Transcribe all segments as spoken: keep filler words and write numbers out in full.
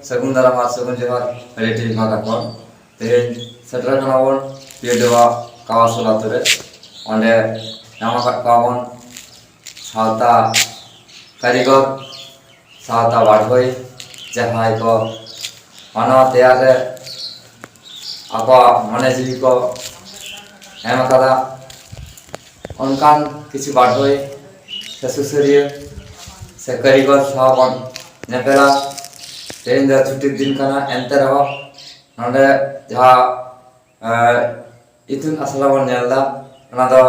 ᱥᱟᱹᱜᱩᱱ ᱫᱟᱨᱟᱢ ᱟᱨ ᱥᱟᱹᱜᱩᱱ ᱡᱚᱦᱟᱨ ᱟᱹᱰᱤ ᱴᱷᱤᱠ ᱢᱟ ᱛᱟᱠᱚ᱾ ᱛᱮᱦᱮᱧ ᱥᱮᱴᱮᱨ ᱠᱟᱱᱟ ᱵᱚᱱ ᱯᱤᱭᱟᱹᱰᱮᱣᱟ ᱠᱟᱣᱟᱥᱳᱞ ᱟᱛᱳ ᱨᱮ᱾ ᱚᱸᱰᱮ ᱧᱟᱢ ᱟᱠᱟᱫ ᱠᱚᱣᱟ ᱵᱚᱱ ᱥᱟᱶᱛᱟ ᱠᱟᱹᱨᱤᱜᱚᱨ, ᱥᱟᱶᱛᱟ ᱵᱟᱰᱷᱳᱭ, ᱡᱟᱦᱟᱸᱭ ᱠᱚ ᱢᱟᱱᱣᱟ ᱛᱮᱭᱟᱨ ᱨᱮ ᱟᱠᱚᱣᱟᱜ ᱢᱚᱱᱮ ᱡᱤᱣᱤ ᱠᱚ ᱮᱢ ᱟᱠᱟᱫᱟ᱾ ᱚᱱᱠᱟᱱ ᱠᱤᱪᱷᱩ ᱵᱟᱰᱷᱳᱭ ᱥᱮ ᱥᱩᱥᱟᱹᱨᱤᱭᱟᱹ ᱥᱮ ᱠᱟᱹᱨᱤᱜᱚᱨ ᱥᱟᱶ ᱵᱚᱱ ᱧᱮᱯᱮᱞᱟ᱾ ᱛᱮᱦᱮᱧ ᱫᱚ ᱪᱷᱩᱴᱤ ᱫᱤᱱ ᱠᱟᱱᱟ, ᱮᱱᱛᱮ ᱨᱮᱦᱚᱸ ᱱᱚᱰᱮ ᱡᱟᱦᱟᱸ, ᱮ, ᱤᱛᱩᱱ ᱟᱥᱲᱟ ᱵᱚᱱ ᱧᱮᱞ ᱮᱫᱟ, ᱚᱱᱟ ᱫᱚ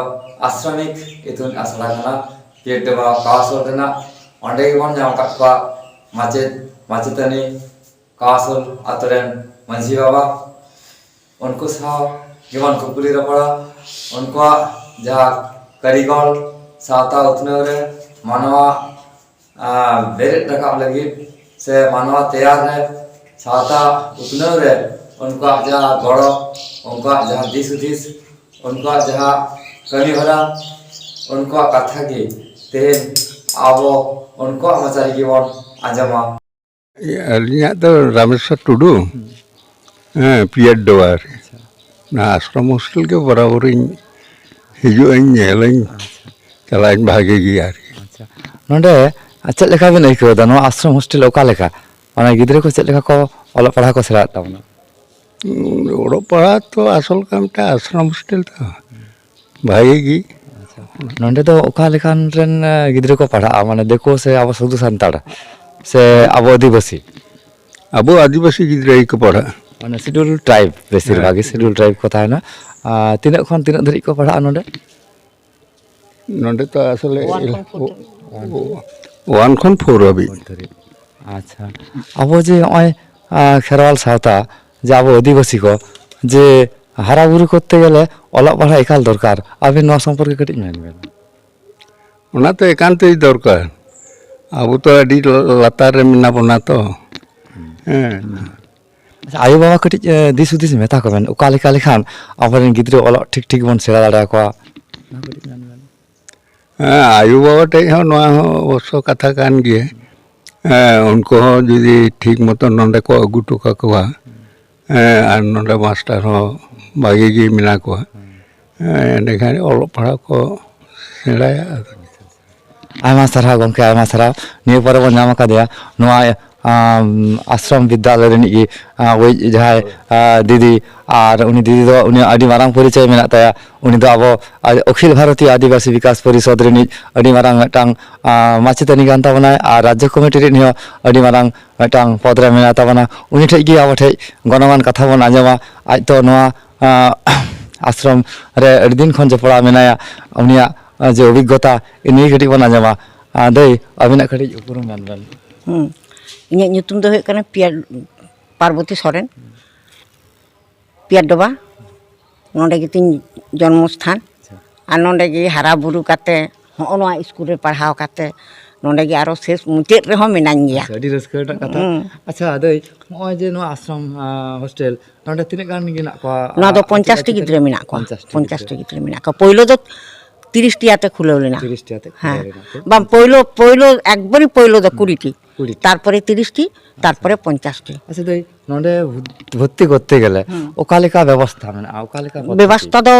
ᱟᱥᱨᱚᱢᱤᱠ ᱤᱛᱩᱱ ᱟᱥᱲᱟ ᱠᱟᱱᱟ, ᱯᱤᱭᱟᱹᱰᱮᱣᱟ ᱠᱟᱣᱟᱥᱳᱞ ᱨᱮᱱᱟᱜ᱾ ᱚᱸᱰᱮ ᱜᱮᱵᱚᱱ ᱧᱟᱢ ᱟᱠᱟᱫ ᱠᱚᱣᱟ ᱢᱟᱪᱮᱫ, ᱢᱟᱪᱮᱛᱟᱹᱱᱤ, ᱠᱟᱣᱟᱥᱳᱞ ᱟᱛᱳ ᱨᱮᱱ ᱢᱟᱹᱡᱷᱤ ᱵᱟᱵᱟ᱾ ᱩᱱᱠᱩ ᱥᱟᱶ ᱜᱮᱵᱚᱱ ᱠᱩᱠᱞᱤ ᱨᱚᱯᱚᱲᱟ᱾ ᱩᱱᱠᱩᱣᱟᱜ ᱡᱟᱦᱟᱸ ᱠᱟᱹᱨᱤᱜᱚᱞ ᱥᱟᱶᱛᱟ ᱩᱛᱱᱟᱹᱣ ᱨᱮ ᱢᱟᱱᱣᱟ, ᱟᱨ, ᱵᱮᱨᱮᱫ ᱨᱟᱠᱟᱵ ᱞᱟᱹᱜᱤᱫ ᱥᱮ ᱢᱟᱱᱣᱟ ᱛᱮᱭᱟᱨ ᱨᱮ, ᱥᱟᱶᱛᱟ ᱩᱛᱱᱟᱹᱣ ᱨᱮ ᱩᱱᱠᱩᱣᱟᱜ ᱡᱟᱦᱟᱸ ᱜᱚᱲᱚ, ᱩᱱᱠᱩᱣᱟᱜ ᱡᱟᱦᱟᱸ ᱫᱤᱥ ᱦᱩᱫᱤᱥ, ᱩᱱᱠᱩᱣᱟᱜ ᱡᱟᱦᱟᱸ ᱠᱟᱹᱢᱤ ᱦᱚᱨᱟ, ᱩᱱᱠᱩᱣᱟᱜ ᱠᱟᱛᱷᱟ ᱜᱮ ᱛᱮᱦᱮᱧ ᱟᱵᱚ ᱩᱱᱠᱩᱣᱟᱜ ᱢᱚᱪᱟ ᱨᱮᱜᱮ ᱵᱚᱱ ᱟᱸᱡᱚᱢᱟ᱾ ᱟᱹᱞᱤᱧᱟᱜ ᱫᱚ ᱨᱟᱢᱮᱥᱣᱚᱨ ᱴᱩᱰᱩ, ᱦᱮᱸ, ᱯᱤᱭᱟᱨ ᱰᱚᱵᱟᱨ᱾ ᱟᱪᱪᱷᱟ᱾ ᱚᱱᱟ ᱟᱥᱨᱚᱢ ᱦᱳᱥᱴᱮᱞ ᱜᱮ ᱵᱚᱨᱟᱵᱚᱨᱤᱧ ᱦᱤᱡᱩᱜ ᱟᱹᱧ, ᱧᱮᱞᱟᱹᱧ, ᱟᱪᱪᱷᱟ᱾ ᱪᱟᱞᱟᱜ ᱟᱹᱧ ᱵᱷᱟᱜᱮ ᱜᱮ ᱟᱨᱠᱤ᱾ ᱟᱪᱪᱷᱟ᱾ ᱱᱚᱰᱮ ᱪᱮᱫ ᱞᱮᱠᱟ ᱵᱤᱱ ᱟᱹᱭᱠᱟᱹᱣ ᱮᱫᱟ? ᱱᱚᱣᱟ ᱟᱥᱨᱚᱢ ᱦᱳᱥᱴᱮᱞ ᱚᱠᱟ ᱞᱮᱠᱟ? ᱢᱟᱱᱮ ᱜᱤᱫᱽᱨᱟᱹ ᱠᱚ ᱪᱮᱫ ᱞᱮᱠᱟ ᱠᱚ ᱚᱞᱚᱜ ᱯᱟᱲᱦᱟᱣ ᱠᱚ ᱥᱮᱬᱟᱭᱮᱫ ᱛᱟᱵᱚᱱᱟ? ᱚᱞᱚᱜ ᱯᱟᱲᱦᱟᱜ ᱛᱚ ᱟᱥᱚᱞ ᱠᱟᱱ ᱢᱤᱫᱴᱟᱝ ᱟᱥᱨᱚᱢ ᱦᱳᱥᱴᱮᱞ ᱛᱚ᱾ ᱵᱷᱟᱜᱮ ᱜᱮ᱾ ᱟᱪᱪᱷᱟ᱾ ᱱᱚᱰᱮ ᱫᱚ ᱚᱠᱟ ᱞᱮᱠᱟᱱ ᱨᱮᱱ, ᱮ, ᱜᱤᱫᱽᱨᱟᱹ ᱠᱚ ᱯᱟᱲᱦᱟᱜᱼᱟ? ᱢᱟᱱᱮ ᱫᱤᱠᱩ ᱥᱮ ᱟᱵᱚ ᱥᱩᱫᱷᱩ ᱥᱟᱱᱛᱟᱲ ᱥᱮ ᱟᱵᱚ ᱟᱹᱫᱤᱵᱟᱹᱥᱤ? ᱟᱵᱚ ᱟᱹᱫᱤᱵᱟᱹᱥᱤ ᱜᱤᱫᱽᱨᱟᱹ ᱜᱮᱠᱚ ᱯᱟᱲᱦᱟᱜᱼᱟ᱾ ᱢᱟᱱᱮ ᱥᱤᱰᱩᱞ ᱴᱨᱟᱭᱤᱵ ᱵᱮᱥᱤᱨ ᱦᱮᱸ᱾ ᱵᱷᱟᱜᱽ ᱜᱮ ᱥᱤᱰᱩᱞ ᱴᱨᱟᱭᱤᱵ ᱠᱚ ᱛᱟᱦᱮᱱᱟ᱾ ᱟᱨ ᱛᱤᱱᱟᱹᱜ ᱠᱷᱚᱱ ᱛᱤᱱᱟᱹᱜ ᱫᱷᱟᱹᱨᱤᱡ ᱠᱚ ᱯᱟᱲᱦᱟᱜᱼᱟ ᱱᱚᱰᱮ? ᱱᱚᱰᱮ ᱛᱚ ᱟᱥᱚᱞᱮ ᱳᱣᱟᱱ ᱠᱷᱚᱱ ᱯᱷᱳᱨ ᱫᱷᱟᱹᱨᱤᱡ᱾ ᱳᱣᱟᱱ ᱠᱷᱚᱱ ᱯᱷᱳᱨ ᱦᱟᱹᱵᱤᱡ᱾ ᱯᱷᱳᱨ ᱫᱷᱟᱹᱨᱤᱡ᱾ ᱟᱪᱪᱷᱟ, ᱟᱵᱚ ᱡᱮ ᱱᱚᱜᱼᱚᱭ, ᱟ, ᱠᱷᱮᱨᱣᱟᱞ ᱥᱟᱶᱛᱟ, ᱡᱮ ᱟᱵᱚ ᱟᱹᱫᱤᱵᱟᱹᱥᱤ ᱠᱚ ᱡᱮ ᱦᱟᱨᱟ ᱵᱩᱨᱩ ᱠᱚᱨᱛᱮ ᱜᱮᱞᱮ ᱚᱞᱚᱜ ᱯᱟᱲᱦᱟᱜ ᱮᱠᱟᱞ ᱫᱚᱨᱠᱟᱨ, ᱟᱵᱤᱱ ᱱᱚᱣᱟ ᱥᱚᱢᱯᱚᱨᱠᱮ ᱠᱟᱹᱴᱤᱡ ᱢᱮᱱ ᱵᱮᱱ᱾ ᱚᱱᱟ ᱛᱚ ᱮᱠᱟᱱᱛᱮᱭ ᱫᱚᱨᱠᱟᱨ, ᱟᱵᱚ ᱛᱚ ᱟᱹᱰᱤ ᱞᱟᱛᱟᱨ ᱨᱮ ᱢᱮᱱᱟᱜ ᱵᱚᱱᱟ ᱛᱚ᱾ ᱦᱮᱸ᱾ ᱟᱪᱪᱷᱟ, ᱟᱭᱳᱼᱵᱟᱵᱟ ᱠᱟᱹᱴᱤᱡ, ᱮ, ᱫᱤᱥ ᱦᱩᱫᱤᱥ ᱢᱮᱛᱟ ᱠᱚᱵᱮᱱ, ᱚᱠᱟ ᱞᱮᱠᱟ ᱞᱮᱠᱷᱟᱱ ᱟᱵᱚᱨᱮᱱ ᱜᱤᱫᱽᱨᱟᱹ ᱚᱞᱚᱜ ᱴᱷᱤᱠ ᱴᱷᱤᱠ ᱵᱚᱱ ᱥᱮᱬᱟ ᱫᱟᱲᱮᱭᱟᱠᱚᱣᱟ? ᱦᱮᱸ, ᱟᱭᱳᱼᱵᱟᱵᱟ ᱴᱷᱮᱡ ᱦᱚᱸ ᱱᱚᱣᱟ ᱦᱚᱸ ᱚᱵᱚᱥᱥᱚ ᱠᱟᱛᱷᱟ ᱠᱟᱱ ᱜᱮᱭᱟ᱾ ᱦᱮᱸ, ᱩᱱᱠᱩ ᱦᱚᱸ ᱡᱩᱫᱤ ᱴᱷᱤᱠ ᱢᱚᱛᱚ ᱱᱚᱰᱮ ᱠᱚ ᱟᱹᱜᱩ ᱦᱚᱴᱚ ᱠᱟᱠᱚᱣᱟ, ᱦᱮᱸ, ᱟᱨ ᱱᱚᱰᱮ ᱢᱟᱥᱴᱟᱨ ᱦᱚᱸ ᱵᱷᱟᱜᱤ ᱜᱮ ᱢᱮᱱᱟᱜ ᱠᱚᱣᱟ, ᱦᱮᱸ, ᱮᱸᱰᱮᱠᱷᱟᱱ ᱚᱞᱚᱜ ᱯᱟᱲᱦᱟᱣ ᱠᱚ ᱥᱮᱬᱟᱭᱟ᱾ ᱟᱭᱢᱟ ᱥᱟᱨᱦᱟᱣ ᱜᱚᱢᱠᱮ, ᱟᱭᱢᱟ ᱥᱟᱨᱦᱟᱣ᱾ ᱱᱤᱭᱟᱹ ᱯᱚᱨᱮ ᱵᱚᱱ ᱧᱟᱢ ᱟᱠᱟᱫᱮᱭᱟ ᱱᱚᱣᱟ, ᱟᱢ, ᱟᱥᱨᱚᱢ ᱵᱤᱫᱽᱫᱟᱞᱚᱭ ᱨᱤᱱᱤᱡ ᱜᱮ, ᱟ, ᱳᱭ ᱡᱟᱦᱟᱸᱭ, ᱟ, ᱫᱤᱫᱤ, ᱟᱨ ᱩᱱᱤ ᱫᱤᱫᱤ ᱫᱚ ᱩᱱᱤᱭᱟᱜ ᱟᱹᱰᱤ ᱢᱟᱨᱟᱝ ᱯᱚᱨᱤᱪᱚᱭ ᱢᱮᱱᱟᱜ ᱛᱟᱭᱟ᱾ ᱩᱱᱤ ᱫᱚ ᱟᱵᱚ, ᱟ, ᱚᱠᱷᱤᱞ ᱵᱷᱟᱨᱚᱛᱤᱭᱚ ᱟᱹᱫᱤᱵᱟᱹᱥᱤ ᱵᱤᱠᱟᱥ ᱯᱚᱨᱤᱥᱚᱫᱽ ᱨᱤᱱᱤᱡ ᱟᱹᱰᱤ ᱢᱟᱨᱟᱝ ᱢᱤᱫᱴᱟᱝ, ᱟ, ᱢᱟᱪᱮᱛᱟᱹᱱᱤ ᱠᱟᱱ ᱛᱟᱵᱚᱱᱟᱭ, ᱟᱨ ᱨᱟᱡᱽᱡᱚ ᱠᱚᱢᱤᱴᱤ ᱨᱤᱱᱤᱡ ᱦᱚᱸ ᱟᱹᱰᱤ ᱢᱟᱨᱟᱝ ᱢᱤᱫᱴᱟᱝ ᱯᱚᱫᱽ ᱨᱮ ᱢᱮᱱᱟᱭ ᱛᱟᱵᱚᱱᱟ᱾ ᱩᱱᱤ ᱴᱷᱮᱡ ᱜᱮ ᱟᱵᱚ ᱴᱷᱮᱡ ᱜᱚᱱᱚᱝᱟᱱ ᱠᱟᱛᱷᱟ ᱵᱚᱱ ᱟᱸᱡᱚᱢᱟ᱾ ᱟᱡ ᱛᱚ ᱱᱚᱣᱟ, ᱟ, ᱟᱥᱨᱚᱢ ᱨᱮ ᱟᱹᱰᱤ ᱫᱤᱱ ᱠᱷᱚᱱ ᱡᱚᱯᱲᱟᱣ ᱢᱮᱱᱟᱭᱟ᱾ ᱩᱱᱤᱭᱟᱜ, ᱟ, ᱡᱮ ᱚᱵᱷᱤᱜᱽᱜᱚᱛᱟ, ᱱᱤᱭᱟᱹ ᱠᱟᱹᱴᱤᱡ ᱵᱚᱱ ᱟᱸᱡᱚᱢᱟ᱾ ᱟ, ᱫᱟᱹᱭ, ᱟᱹᱵᱤᱱᱟᱜ ᱠᱟᱹᱴᱤᱡ ᱩᱯᱨᱩᱢ ᱢᱮᱱ ᱵᱮᱱ᱾ ᱦᱩᱸ᱾ ᱤᱧᱟᱹᱜ ᱧᱩᱛᱩᱢ ᱫᱚ ᱦᱩᱭᱩᱜ ᱠᱟᱱᱟ ᱯᱤᱭᱟ-, ᱯᱟᱨᱵᱚᱛᱤ ᱥᱚᱨᱮᱱ, ᱯᱤᱭᱟᱨ ᱰᱚᱵᱟ᱾ ᱱᱚᱰᱮ ᱜᱮᱛᱤᱧ ᱡᱚᱱᱢᱚ ᱥᱛᱷᱟᱱ᱾ ᱟᱪᱪᱷᱟ᱾ ᱟᱨ ᱱᱚᱰᱮ ᱜᱮ ᱦᱟᱨᱟ ᱵᱩᱨᱩ ᱠᱟᱛᱮ, ᱦᱚᱸᱜᱼᱚ ᱱᱚᱣᱟ ᱥᱠᱩᱞ ᱨᱮ ᱯᱟᱲᱦᱟᱣ ᱠᱟᱛᱮ, ᱱᱚᱰᱮ ᱜᱮ ᱟᱨᱚ ᱥᱮᱥ ᱢᱩᱪᱟᱹᱫ ᱨᱮᱦᱚᱸ ᱢᱮᱱᱟᱹᱧ ᱜᱮᱭᱟ᱾ ᱟᱪᱪᱷᱟ, ᱟᱹᱰᱤ ᱨᱟᱹᱥᱠᱟᱹ ᱨᱮᱱᱟᱜ ᱠᱟᱛᱷᱟ᱾ ᱦᱩᱸ᱾ ᱟᱪᱪᱷᱟ, ᱫᱟᱹᱭ, ᱱᱚᱜᱼᱚᱭ ᱡᱮ ᱱᱚᱣᱟ ᱟᱥᱨᱚᱢ, ᱟ, ᱦᱳᱥᱴᱮᱞ, ᱱᱚᱰᱮ ᱛᱤᱱᱟᱹᱜ ᱜᱟᱱ ᱜᱮ ᱢᱮᱱᱟᱜ ᱠᱚᱣᱟ? ᱱᱚᱣᱟ ᱫᱚ ᱟ, ᱯᱚᱧᱪᱟᱥ ᱴᱤ ᱟᱹᱛᱩ ᱜᱤᱫᱽᱨᱟᱹ ᱟᱹᱛᱩ? ᱢᱮᱱᱟᱜ ᱠᱚᱣᱟ᱾ ᱯᱚᱧᱪᱟᱥ ᱴᱤ ᱯᱚᱧᱪᱟᱥ ᱜᱤᱫᱽᱨᱟᱹ᱾ ᱴᱤ ᱜᱤᱫᱽᱨᱟᱹ ᱢᱮᱱᱟᱜ ᱠᱚᱣᱟ᱾ ᱯᱳᱭᱞᱳ ᱫᱚ ᱛᱤᱨᱤᱥ ᱴᱤ ᱟᱛᱮ ᱠᱷᱩᱞᱟᱹᱣ ᱞᱮᱱᱟ᱾ ᱛᱤᱨᱤᱥ ᱴᱤ ᱟᱛᱮ ᱦᱮᱸ᱾ ᱠᱷᱩᱞᱟᱹᱣ ᱞᱮᱱᱟ ᱠᱚ᱾ ᱵᱟᱝ, ᱯᱳᱭᱞᱳ, ᱯᱳᱭᱞᱳ, ᱮᱠᱵᱟᱨᱮ ᱯᱳᱭᱞᱳ ᱫᱚ ᱠᱩᱲᱤ ᱴᱤ᱾ ᱠᱩᱲᱤ ᱴᱤ᱾ ᱛᱟᱨᱯᱚᱨᱮ ᱛᱤᱨᱤᱥ ᱴᱤ, ᱛᱟᱨᱯᱚᱨᱮ ᱯᱚᱧᱪᱟᱥ ᱴᱤ᱾ ᱟᱪᱪᱷᱟ, ᱫᱟᱹᱭ, ᱱᱚᱰᱮ ᱵᱷᱩ-, ᱵᱷᱚᱨᱛᱤ ᱠᱚᱨᱛᱮ ᱜᱮᱞᱮ ᱦᱩᱸ᱾ ᱚᱠᱟ ᱞᱮᱠᱟ ᱵᱮᱵᱚᱥᱛᱷᱟ ᱢᱮᱱᱟᱜᱼᱟ? ᱚᱠᱟ ᱞᱮᱠᱟ ᱯᱚᱫᱽᱫᱷᱚᱛᱤ? ᱵᱮᱵᱚᱥᱛᱷᱟ ᱫᱚ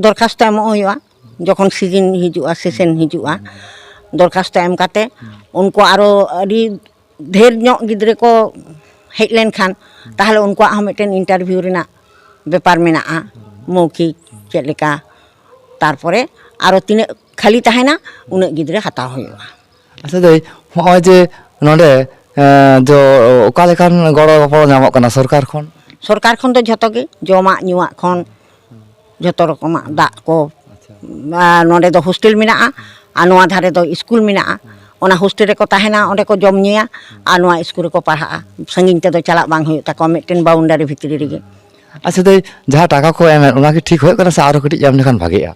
ᱫᱚᱨᱠᱷᱟᱥᱛᱚ ᱮᱢᱚᱜ ᱦᱩᱭᱩᱜᱼᱟ, ᱡᱚᱠᱷᱚᱱ ᱥᱤᱡᱤᱱ ᱦᱤᱡᱩᱜᱼᱟ, ᱥᱮᱥᱚᱱ ᱦᱤᱡᱩᱜᱼᱟ, ᱦᱩᱸ᱾ ᱫᱚᱨᱠᱷᱟᱥᱛᱚ ᱮᱢ ᱠᱟᱛᱮ ᱦᱩᱸ᱾ ᱩᱱᱠᱩ ᱟᱨᱚ ᱟᱹᱰᱤ ᱰᱷᱮᱨ ᱧᱚᱜ ᱜᱤᱫᱽᱨᱟᱹ ᱠᱚ ᱦᱮᱡ ᱞᱮᱱᱠᱷᱟᱱ, ᱦᱩᱸ᱾ ᱛᱟᱦᱚᱞᱮ ᱩᱱᱠᱩᱣᱟᱜ ᱦᱚᱸ ᱢᱤᱫᱴᱮᱱ ᱤᱱᱴᱟᱨᱵᱷᱤᱭᱩ ᱨᱮᱱᱟᱜ ᱵᱮᱯᱟᱨ ᱢᱮᱱᱟᱜᱼᱟ, ᱦᱩᱸ᱾ ᱢᱳᱣᱠᱷᱤᱠ ᱦᱩᱸ᱾ ᱪᱮᱫ ᱞᱮᱠᱟ, ᱛᱟᱨᱯᱚᱨᱮ ᱟᱨᱚ ᱛᱤᱱᱟᱹᱜ ᱠᱷᱟᱹᱞᱤ ᱛᱟᱦᱮᱱᱟ, ᱩᱱᱟᱹᱜ ᱜᱤᱫᱽᱨᱟᱹ ᱦᱟᱛᱟᱣ ᱦᱩᱭᱩᱜᱼᱟ᱾ ᱟᱪᱪᱷᱟ ᱫᱟᱹᱭ, ᱦᱚᱸᱜᱼᱚᱭ ᱡᱮ ᱱᱚᱰᱮ, ᱮᱸ, ᱡᱚ, ᱚᱠᱟ ᱞᱮᱠᱟᱱ ᱜᱚᱲᱚ ᱜᱚᱯᱚᱲᱚ ᱧᱟᱢᱚᱜ ᱠᱟᱱᱟ ᱥᱚᱨᱠᱟᱨ ᱠᱷᱚᱱ? ᱥᱚᱨᱠᱟᱨ ᱠᱷᱚᱱ ᱫᱚ ᱡᱷᱚᱛᱚ ᱜᱮ, ᱡᱚᱢᱟᱜ ᱧᱩᱣᱟᱜ ᱠᱷᱚᱱ, ᱡᱷᱚᱛᱚ ᱨᱚᱠᱚᱢᱟᱜ ᱫᱟᱜ ᱠᱚ᱾ ᱟᱪᱪᱷᱟ᱾ ᱟᱨ ᱱᱚᱰᱮ ᱫᱚ ᱦᱳᱥᱴᱮᱞ ᱢᱮᱱᱟᱜᱼᱟ, ᱟᱨ ᱱᱚᱣᱟ ᱫᱷᱟᱨᱮ ᱫᱚ ᱥᱠᱩᱞ ᱢᱮᱱᱟᱜᱼᱟ᱾ ᱚᱱᱟ ᱦᱳᱥᱴᱮᱞ ᱨᱮᱠᱚ ᱛᱟᱦᱮᱱᱟ, ᱚᱸᱰᱮ ᱠᱚ ᱡᱚᱢ ᱧᱩᱭᱟ, ᱟᱨ ᱱᱚᱣᱟ ᱥᱠᱩᱞ ᱨᱮᱠᱚ ᱯᱟᱲᱦᱟᱜᱼᱟ᱾ ᱥᱟᱺᱜᱤᱧ ᱛᱮᱫᱚ ᱪᱟᱞᱟᱜ ᱵᱟᱝ ᱦᱩᱭᱩᱜ ᱛᱟᱠᱚᱣᱟ, ᱢᱤᱫᱴᱮᱱ ᱵᱟᱣᱩᱱᱰᱟᱨᱤ ᱵᱷᱤᱛᱨᱤ ᱨᱮᱜᱮ᱾ ᱟᱪᱪᱷᱟ ᱫᱟᱹᱭ, ᱡᱟᱦᱟᱸ ᱴᱟᱠᱟ ᱠᱚ ᱮᱢᱮᱫ, ᱚᱱᱟ ᱠᱤ ᱴᱷᱤᱠ ᱦᱩᱭᱩᱜ ᱠᱟᱱᱟ ᱥᱮ ᱟᱨᱚ ᱠᱟᱹᱴᱤᱡ ᱮᱢ ᱞᱮᱠᱷᱟᱱ ᱵᱷᱟᱜᱮᱜᱼᱟ?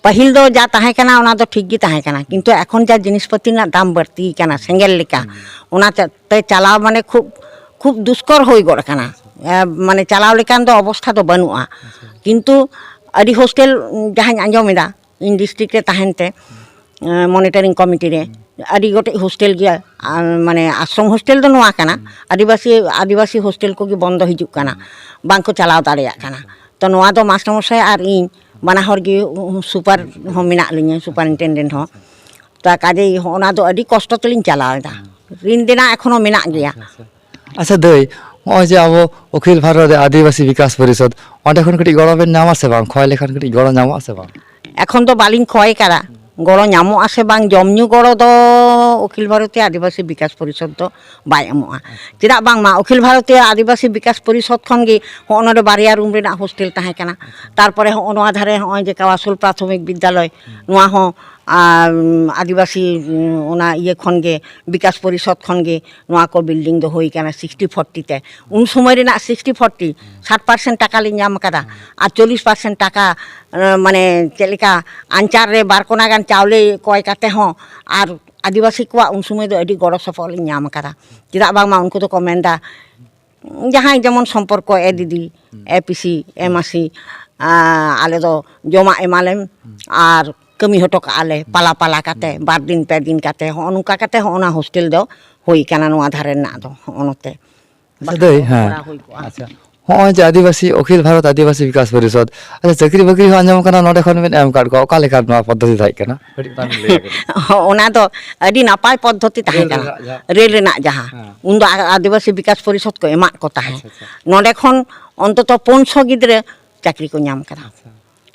ᱯᱟᱹᱦᱤᱞ ᱫᱚ ᱡᱟ ᱛᱟᱦᱮᱸ ᱠᱟᱱᱟ, ᱚᱱᱟ ᱫᱚ ᱴᱷᱤᱠ ᱜᱮ ᱛᱟᱦᱮᱸ ᱠᱟᱱᱟ, ᱠᱤᱱᱛᱩ ᱮᱠᱷᱚᱱ ᱡᱟ ᱡᱤᱱᱤᱥ ᱯᱟᱹᱛᱤ ᱨᱮᱱᱟᱜ ᱫᱟᱢ ᱵᱟᱹᱲᱛᱤ ᱠᱟᱱᱟ, ᱥᱮᱸᱜᱮᱞ ᱞᱮᱠᱟ, ᱦᱩᱸ᱾ ᱚᱱᱟ ᱛᱮ, ᱛᱮ ᱪᱟᱞᱟᱣ ᱢᱟᱱᱮ ᱠᱷᱩᱵ, ᱠᱷᱩᱵ ᱫᱩᱥᱠᱚᱨ ᱦᱩᱭ ᱜᱚᱫ ᱟᱠᱟᱱᱟ᱾ ᱮ, ᱢᱟᱱᱮ ᱪᱟᱞᱟᱣ ᱞᱮᱠᱟᱱ ᱫᱚ ᱚᱵᱚᱥᱛᱷᱟ ᱫᱚ ᱵᱟᱹᱱᱩᱜᱼᱟ᱾ ᱟᱪᱪᱷᱟ᱾ ᱠᱤᱱᱛᱩ ᱟᱹᱰᱤ ᱦᱳᱥᱴᱮᱞ, ᱩᱸ, ᱡᱟᱦᱟᱸᱧ ᱟᱸᱡᱚᱢ ᱮᱫᱟ, ᱤᱧ ᱰᱤᱥᱴᱨᱤᱠᱴ ᱨᱮ ᱛᱟᱦᱮᱱ ᱛᱮ, ᱦᱩᱸ᱾ ᱮ, ᱢᱚᱱᱤᱴᱚᱨᱤᱝ ᱠᱚᱢᱤᱴᱤ ᱨᱮ, ᱦᱩᱸ᱾ ᱟᱹᱰᱤ ᱜᱚᱴᱮᱡ ᱦᱳᱥᱴᱮᱞ ᱜᱮ, ᱟᱨ ᱢᱟᱱᱮ ᱟᱥᱨᱚᱢ ᱦᱳᱥᱴᱮᱞ ᱫᱚ ᱱᱚᱣᱟ ᱠᱟᱱᱟ, ᱟᱹᱫᱤᱵᱟᱹᱥᱤ ᱟᱹᱫᱤᱵᱟᱹᱥᱤ ᱦᱳᱥᱴᱮᱞ ᱠᱚᱜᱮ ᱵᱚᱱᱫᱚ ᱦᱤᱡᱩᱜ ᱠᱟᱱᱟ, ᱵᱟᱝ ᱠᱚ ᱪᱟᱞᱟᱣ ᱫᱟᱲᱮᱭᱟᱜ ᱠᱟᱱᱟ᱾ ᱛᱚ ᱱᱚᱣᱟ ᱫᱚ ᱢᱟᱥᱴᱟᱨ ᱢᱚᱥᱟᱭ ᱟᱨ ᱤᱧ ᱵᱟᱱᱟ ᱦᱚᱲ ᱜᱮ ᱥᱩᱯᱟᱨ ᱦᱚᱸ ᱢᱮᱱᱟᱜ ᱞᱤᱧᱟᱹ, ᱥᱩᱯᱟᱨᱤᱱᱴᱮᱱᱰᱮᱱᱴ ᱦᱚᱸ᱾ ᱛᱟ ᱠᱟᱡᱮᱭ ᱦᱚᱸᱜᱼᱚ ᱱᱟ ᱫᱚ ᱟᱹᱰᱤ ᱠᱚᱥᱴᱚ ᱛᱮᱞᱤᱧ ᱪᱟᱞᱟᱣ ᱮᱫᱟ, ᱨᱤᱱ ᱫᱮᱱᱟ ᱮᱠᱷᱚᱱᱳ ᱢᱮᱱᱟᱜ ᱜᱮᱭᱟ᱾ ᱟᱪᱪᱷᱟ, ᱟᱪᱪᱷᱟ᱾ ᱟᱪᱪᱷᱟ ᱫᱟᱹᱭ, ᱱᱚᱜᱼᱚᱭ ᱡᱮ ᱟᱵᱚ ᱚᱠᱷᱤᱞ ᱵᱷᱟᱨᱚᱛ ᱨᱮ ᱟᱹᱫᱤᱵᱟᱹᱥᱤ ᱵᱤᱠᱟᱥ ᱯᱚᱨᱤᱥᱚᱫᱽ, ᱚᱸᱰᱮ ᱠᱷᱚᱱ ᱠᱟᱹᱴᱤᱡ ᱜᱚᱲᱚ ᱵᱮᱱ ᱧᱟᱢᱟ ᱥᱮ ᱵᱟᱝ? ᱠᱷᱚᱭ ᱞᱮᱠᱷᱟᱱ ᱠᱟᱹᱴᱤᱡ ᱜᱚᱲᱚ ᱧᱟᱢᱚᱜᱼᱟ ᱥᱮ ᱵᱟᱝ? ᱮᱠᱷᱚᱱ ᱫᱚ ᱵᱟᱹᱞᱤᱧ ᱠᱷᱚᱭ ᱠᱟᱫᱟ, ᱜᱚᱲᱚ ᱧᱟᱢᱚᱜᱼᱟ ᱥᱮ ᱵᱟᱝ? ᱡᱚᱢ ᱧᱩ ᱜᱚᱲᱚ ᱫᱚ ᱚᱠᱷᱤᱞ ᱵᱷᱟᱨᱚᱛᱤᱭᱚ ᱟᱹᱫᱤᱵᱟᱹᱥᱤ ᱵᱤᱠᱟᱥ ᱯᱚᱨᱤᱥᱚᱫᱽ ᱫᱚ ᱵᱟᱭ ᱮᱢᱚᱜᱼᱟ᱾ ᱪᱮᱫᱟᱜ ᱵᱟᱝᱢᱟ ᱚᱠᱷᱤᱞ ᱵᱷᱟᱨᱚᱛᱤᱭᱚ ᱟᱹᱫᱤᱵᱟᱹᱥᱤ ᱵᱤᱠᱟᱥ ᱯᱚᱨᱤᱥᱚᱫᱽ ᱠᱷᱚᱱ ᱜᱮ ᱦᱚᱸᱜᱼᱚ ᱱᱚᱰᱮ ᱵᱟᱨᱭᱟ ᱨᱩᱢ ᱨᱮᱱᱟᱜ ᱦᱳᱥᱴᱮᱞ ᱛᱟᱦᱮᱸ ᱠᱟᱱᱟ᱾ ᱛᱟᱨᱯᱚᱨᱮ ᱦᱚᱸᱜᱼᱚ ᱱᱚᱣᱟ ᱫᱷᱟᱨᱮ ᱦᱚᱸᱜᱼᱚᱭ ᱡᱮ ᱠᱟᱣᱟᱥᱩᱞ ᱯᱨᱟᱛᱷᱚᱢᱤᱠ ᱵᱤᱫᱽᱫᱟᱞᱚᱭ, ᱱᱚᱣᱟ ᱦᱚᱸ ᱟᱨ, ᱩᱢ, ᱟᱹᱫᱤᱵᱟᱹᱥᱤ, ᱩᱢ, ᱚᱱᱟ ᱤᱭᱟᱹ ᱠᱷᱚᱱ ᱜᱮ, ᱵᱤᱠᱟᱥ ᱯᱚᱨᱤᱥᱚᱫᱽ ᱠᱷᱚᱱ ᱜᱮ ᱱᱚᱣᱟ ᱠᱚ ᱵᱤᱞᱰᱤᱝ ᱫᱚ ᱦᱩᱭ ᱠᱟᱱᱟ ᱥᱤᱠᱥᱴᱤ ᱯᱷᱳᱨᱴᱤ ᱛᱮ᱾ ᱩᱱ ᱥᱚᱢᱚᱭ ᱨᱮᱱᱟᱜ ᱥᱤᱠᱥᱴᱤ ᱯᱷᱳᱨᱴᱤ, ᱥᱟᱴ ᱯᱟᱨᱥᱮᱱᱴ ᱴᱟᱠᱟ ᱞᱤᱧ ᱧᱟᱢ ᱠᱟᱫᱟ᱾ ᱟᱨ ᱪᱚᱞᱞᱤᱥ ᱯᱟᱨᱥᱮᱱᱴ ᱴᱟᱠᱟ, ᱮᱸ, ᱢᱟᱱᱮ ᱪᱮᱫ ᱞᱮᱠᱟ, ᱟᱧᱪᱟᱨ ᱨᱮ ᱵᱟᱨ ᱠᱚᱱᱟ ᱜᱟᱱ ᱪᱟᱣᱞᱮ ᱠᱚᱭ ᱠᱟᱛᱮ ᱦᱚᱸ ᱟᱨ ᱟᱹᱫᱤᱵᱟᱹᱥᱤ ᱠᱚᱣᱟᱜ ᱩᱱ ᱥᱚᱢᱚᱭ ᱫᱚ ᱟᱹᱰᱤ ᱜᱚᱲᱚ ᱥᱚᱯᱚᱦᱚᱫ ᱞᱤᱧ ᱧᱟᱢ ᱠᱟᱫᱟ᱾ ᱪᱮᱫᱟᱜ ᱵᱟᱝᱢᱟ ᱩᱱᱠᱩ ᱫᱚᱠᱚ ᱢᱮᱱᱫᱟ, ᱡᱟᱦᱟᱸᱭ ᱡᱮᱢᱚᱱ ᱥᱚᱢᱯᱚᱨᱠᱚ, ᱮ ᱫᱤᱫᱤ, ᱮ ᱯᱤᱥᱤ, ᱮ ᱢᱟᱹᱥᱤ, ᱟᱸ, ᱟᱞᱮ ᱫᱚ ᱡᱚᱢᱟᱜ ᱮᱢᱟᱞᱮᱢ ᱟᱨ ᱠᱟᱹᱢᱤ ᱦᱚᱴᱚ ᱠᱟᱜᱼᱟ ᱞᱮ ᱯᱟᱞᱟ ᱯᱟᱞᱟ ᱠᱟᱛᱮ, ᱵᱟᱨ ᱫᱤᱱ ᱯᱮ ᱫᱤᱱ ᱠᱟᱛᱮ, ᱦᱚᱸᱜᱼᱚ ᱱᱚᱝᱠᱟ ᱠᱟᱛᱮ ᱦᱚᱸᱜᱼᱚ ᱱᱟ ᱦᱳᱥᱴᱮᱞ ᱫᱚ ᱦᱩᱭ ᱠᱟᱱᱟ ᱱᱚᱣᱟ ᱫᱷᱟᱨᱮ ᱨᱮᱱᱟᱜ ᱫᱚ, ᱦᱚᱸᱜᱼᱚ ᱱᱚᱛᱮ᱾ ᱟᱪᱪᱷᱟ ᱫᱟᱹᱭ, ᱦᱮᱸ᱾ ᱠᱚᱨᱟᱣ ᱦᱩᱭ ᱠᱚᱜᱼᱟ᱾ ᱟᱪᱪᱷᱟ, ᱦᱚᱸᱜᱼᱚᱭ ᱡᱮ ᱟᱹᱫᱤᱵᱟᱹᱥᱤ, ᱚᱠᱷᱤᱞ ᱵᱷᱟᱨᱚᱛ ᱟᱹᱫᱤᱵᱟᱹᱥᱤ ᱵᱤᱠᱟᱥ ᱯᱚᱨᱤᱥᱚᱫᱽ, ᱟᱪᱪᱷᱟ, ᱪᱟᱹᱠᱨᱤ ᱵᱟᱹᱠᱨᱤ ᱦᱚᱸ ᱟᱸᱡᱚᱢ ᱠᱟᱱᱟ ᱱᱚᱰᱮ ᱠᱷᱚᱱ ᱵᱮᱱ ᱮᱢ ᱟᱠᱟᱫ ᱠᱚᱣᱟ, ᱚᱠᱟ ᱞᱮᱠᱟ ᱱᱚᱣᱟ ᱯᱚᱫᱽᱫᱷᱚᱛᱤ ᱛᱟᱦᱮᱸ ᱠᱟᱱᱟ? ᱠᱟᱹᱴᱤᱡ ᱵᱟᱝ ᱞᱟᱹᱭ ᱟᱠᱟᱫᱟ᱾ ᱚᱱᱟ ᱫᱚ ᱟᱹᱰᱤ ᱱᱟᱯᱟᱭ ᱯᱚᱫᱽᱫᱷᱚᱛᱤ ᱛᱟᱦᱮᱸ ᱨᱮᱞ ᱠᱟᱱᱟ, ᱨᱮᱱᱟᱜ ᱡᱟᱦᱟᱸ ᱨᱮᱞ ᱨᱮᱱᱟᱜ ᱡᱟᱦᱟᱸ᱾ ᱦᱮᱸ᱾ ᱩᱱᱫᱚ ᱟ-, ᱟᱹᱫᱤᱵᱟᱹᱥᱤ ᱵᱤᱠᱟᱥ ᱯᱚᱨᱤᱥᱚᱫᱽ ᱠᱚ ᱮᱢᱟᱜ ᱠᱚ ᱛᱟᱦᱮᱸᱫ᱾ ᱟᱪᱪᱷᱟ, ᱟᱪᱪᱷᱟ᱾ ᱱᱚᱰᱮ ᱠᱷᱚᱱ ᱚᱱᱛᱚᱛᱚ ᱯᱩᱱᱥᱚ ᱜᱤᱫᱽᱨᱟᱹ ᱪᱟᱹᱠᱨᱤ ᱠᱚ ᱧᱟᱢ ᱠᱟᱫᱟ᱾ ᱟᱪᱪᱷᱟ᱾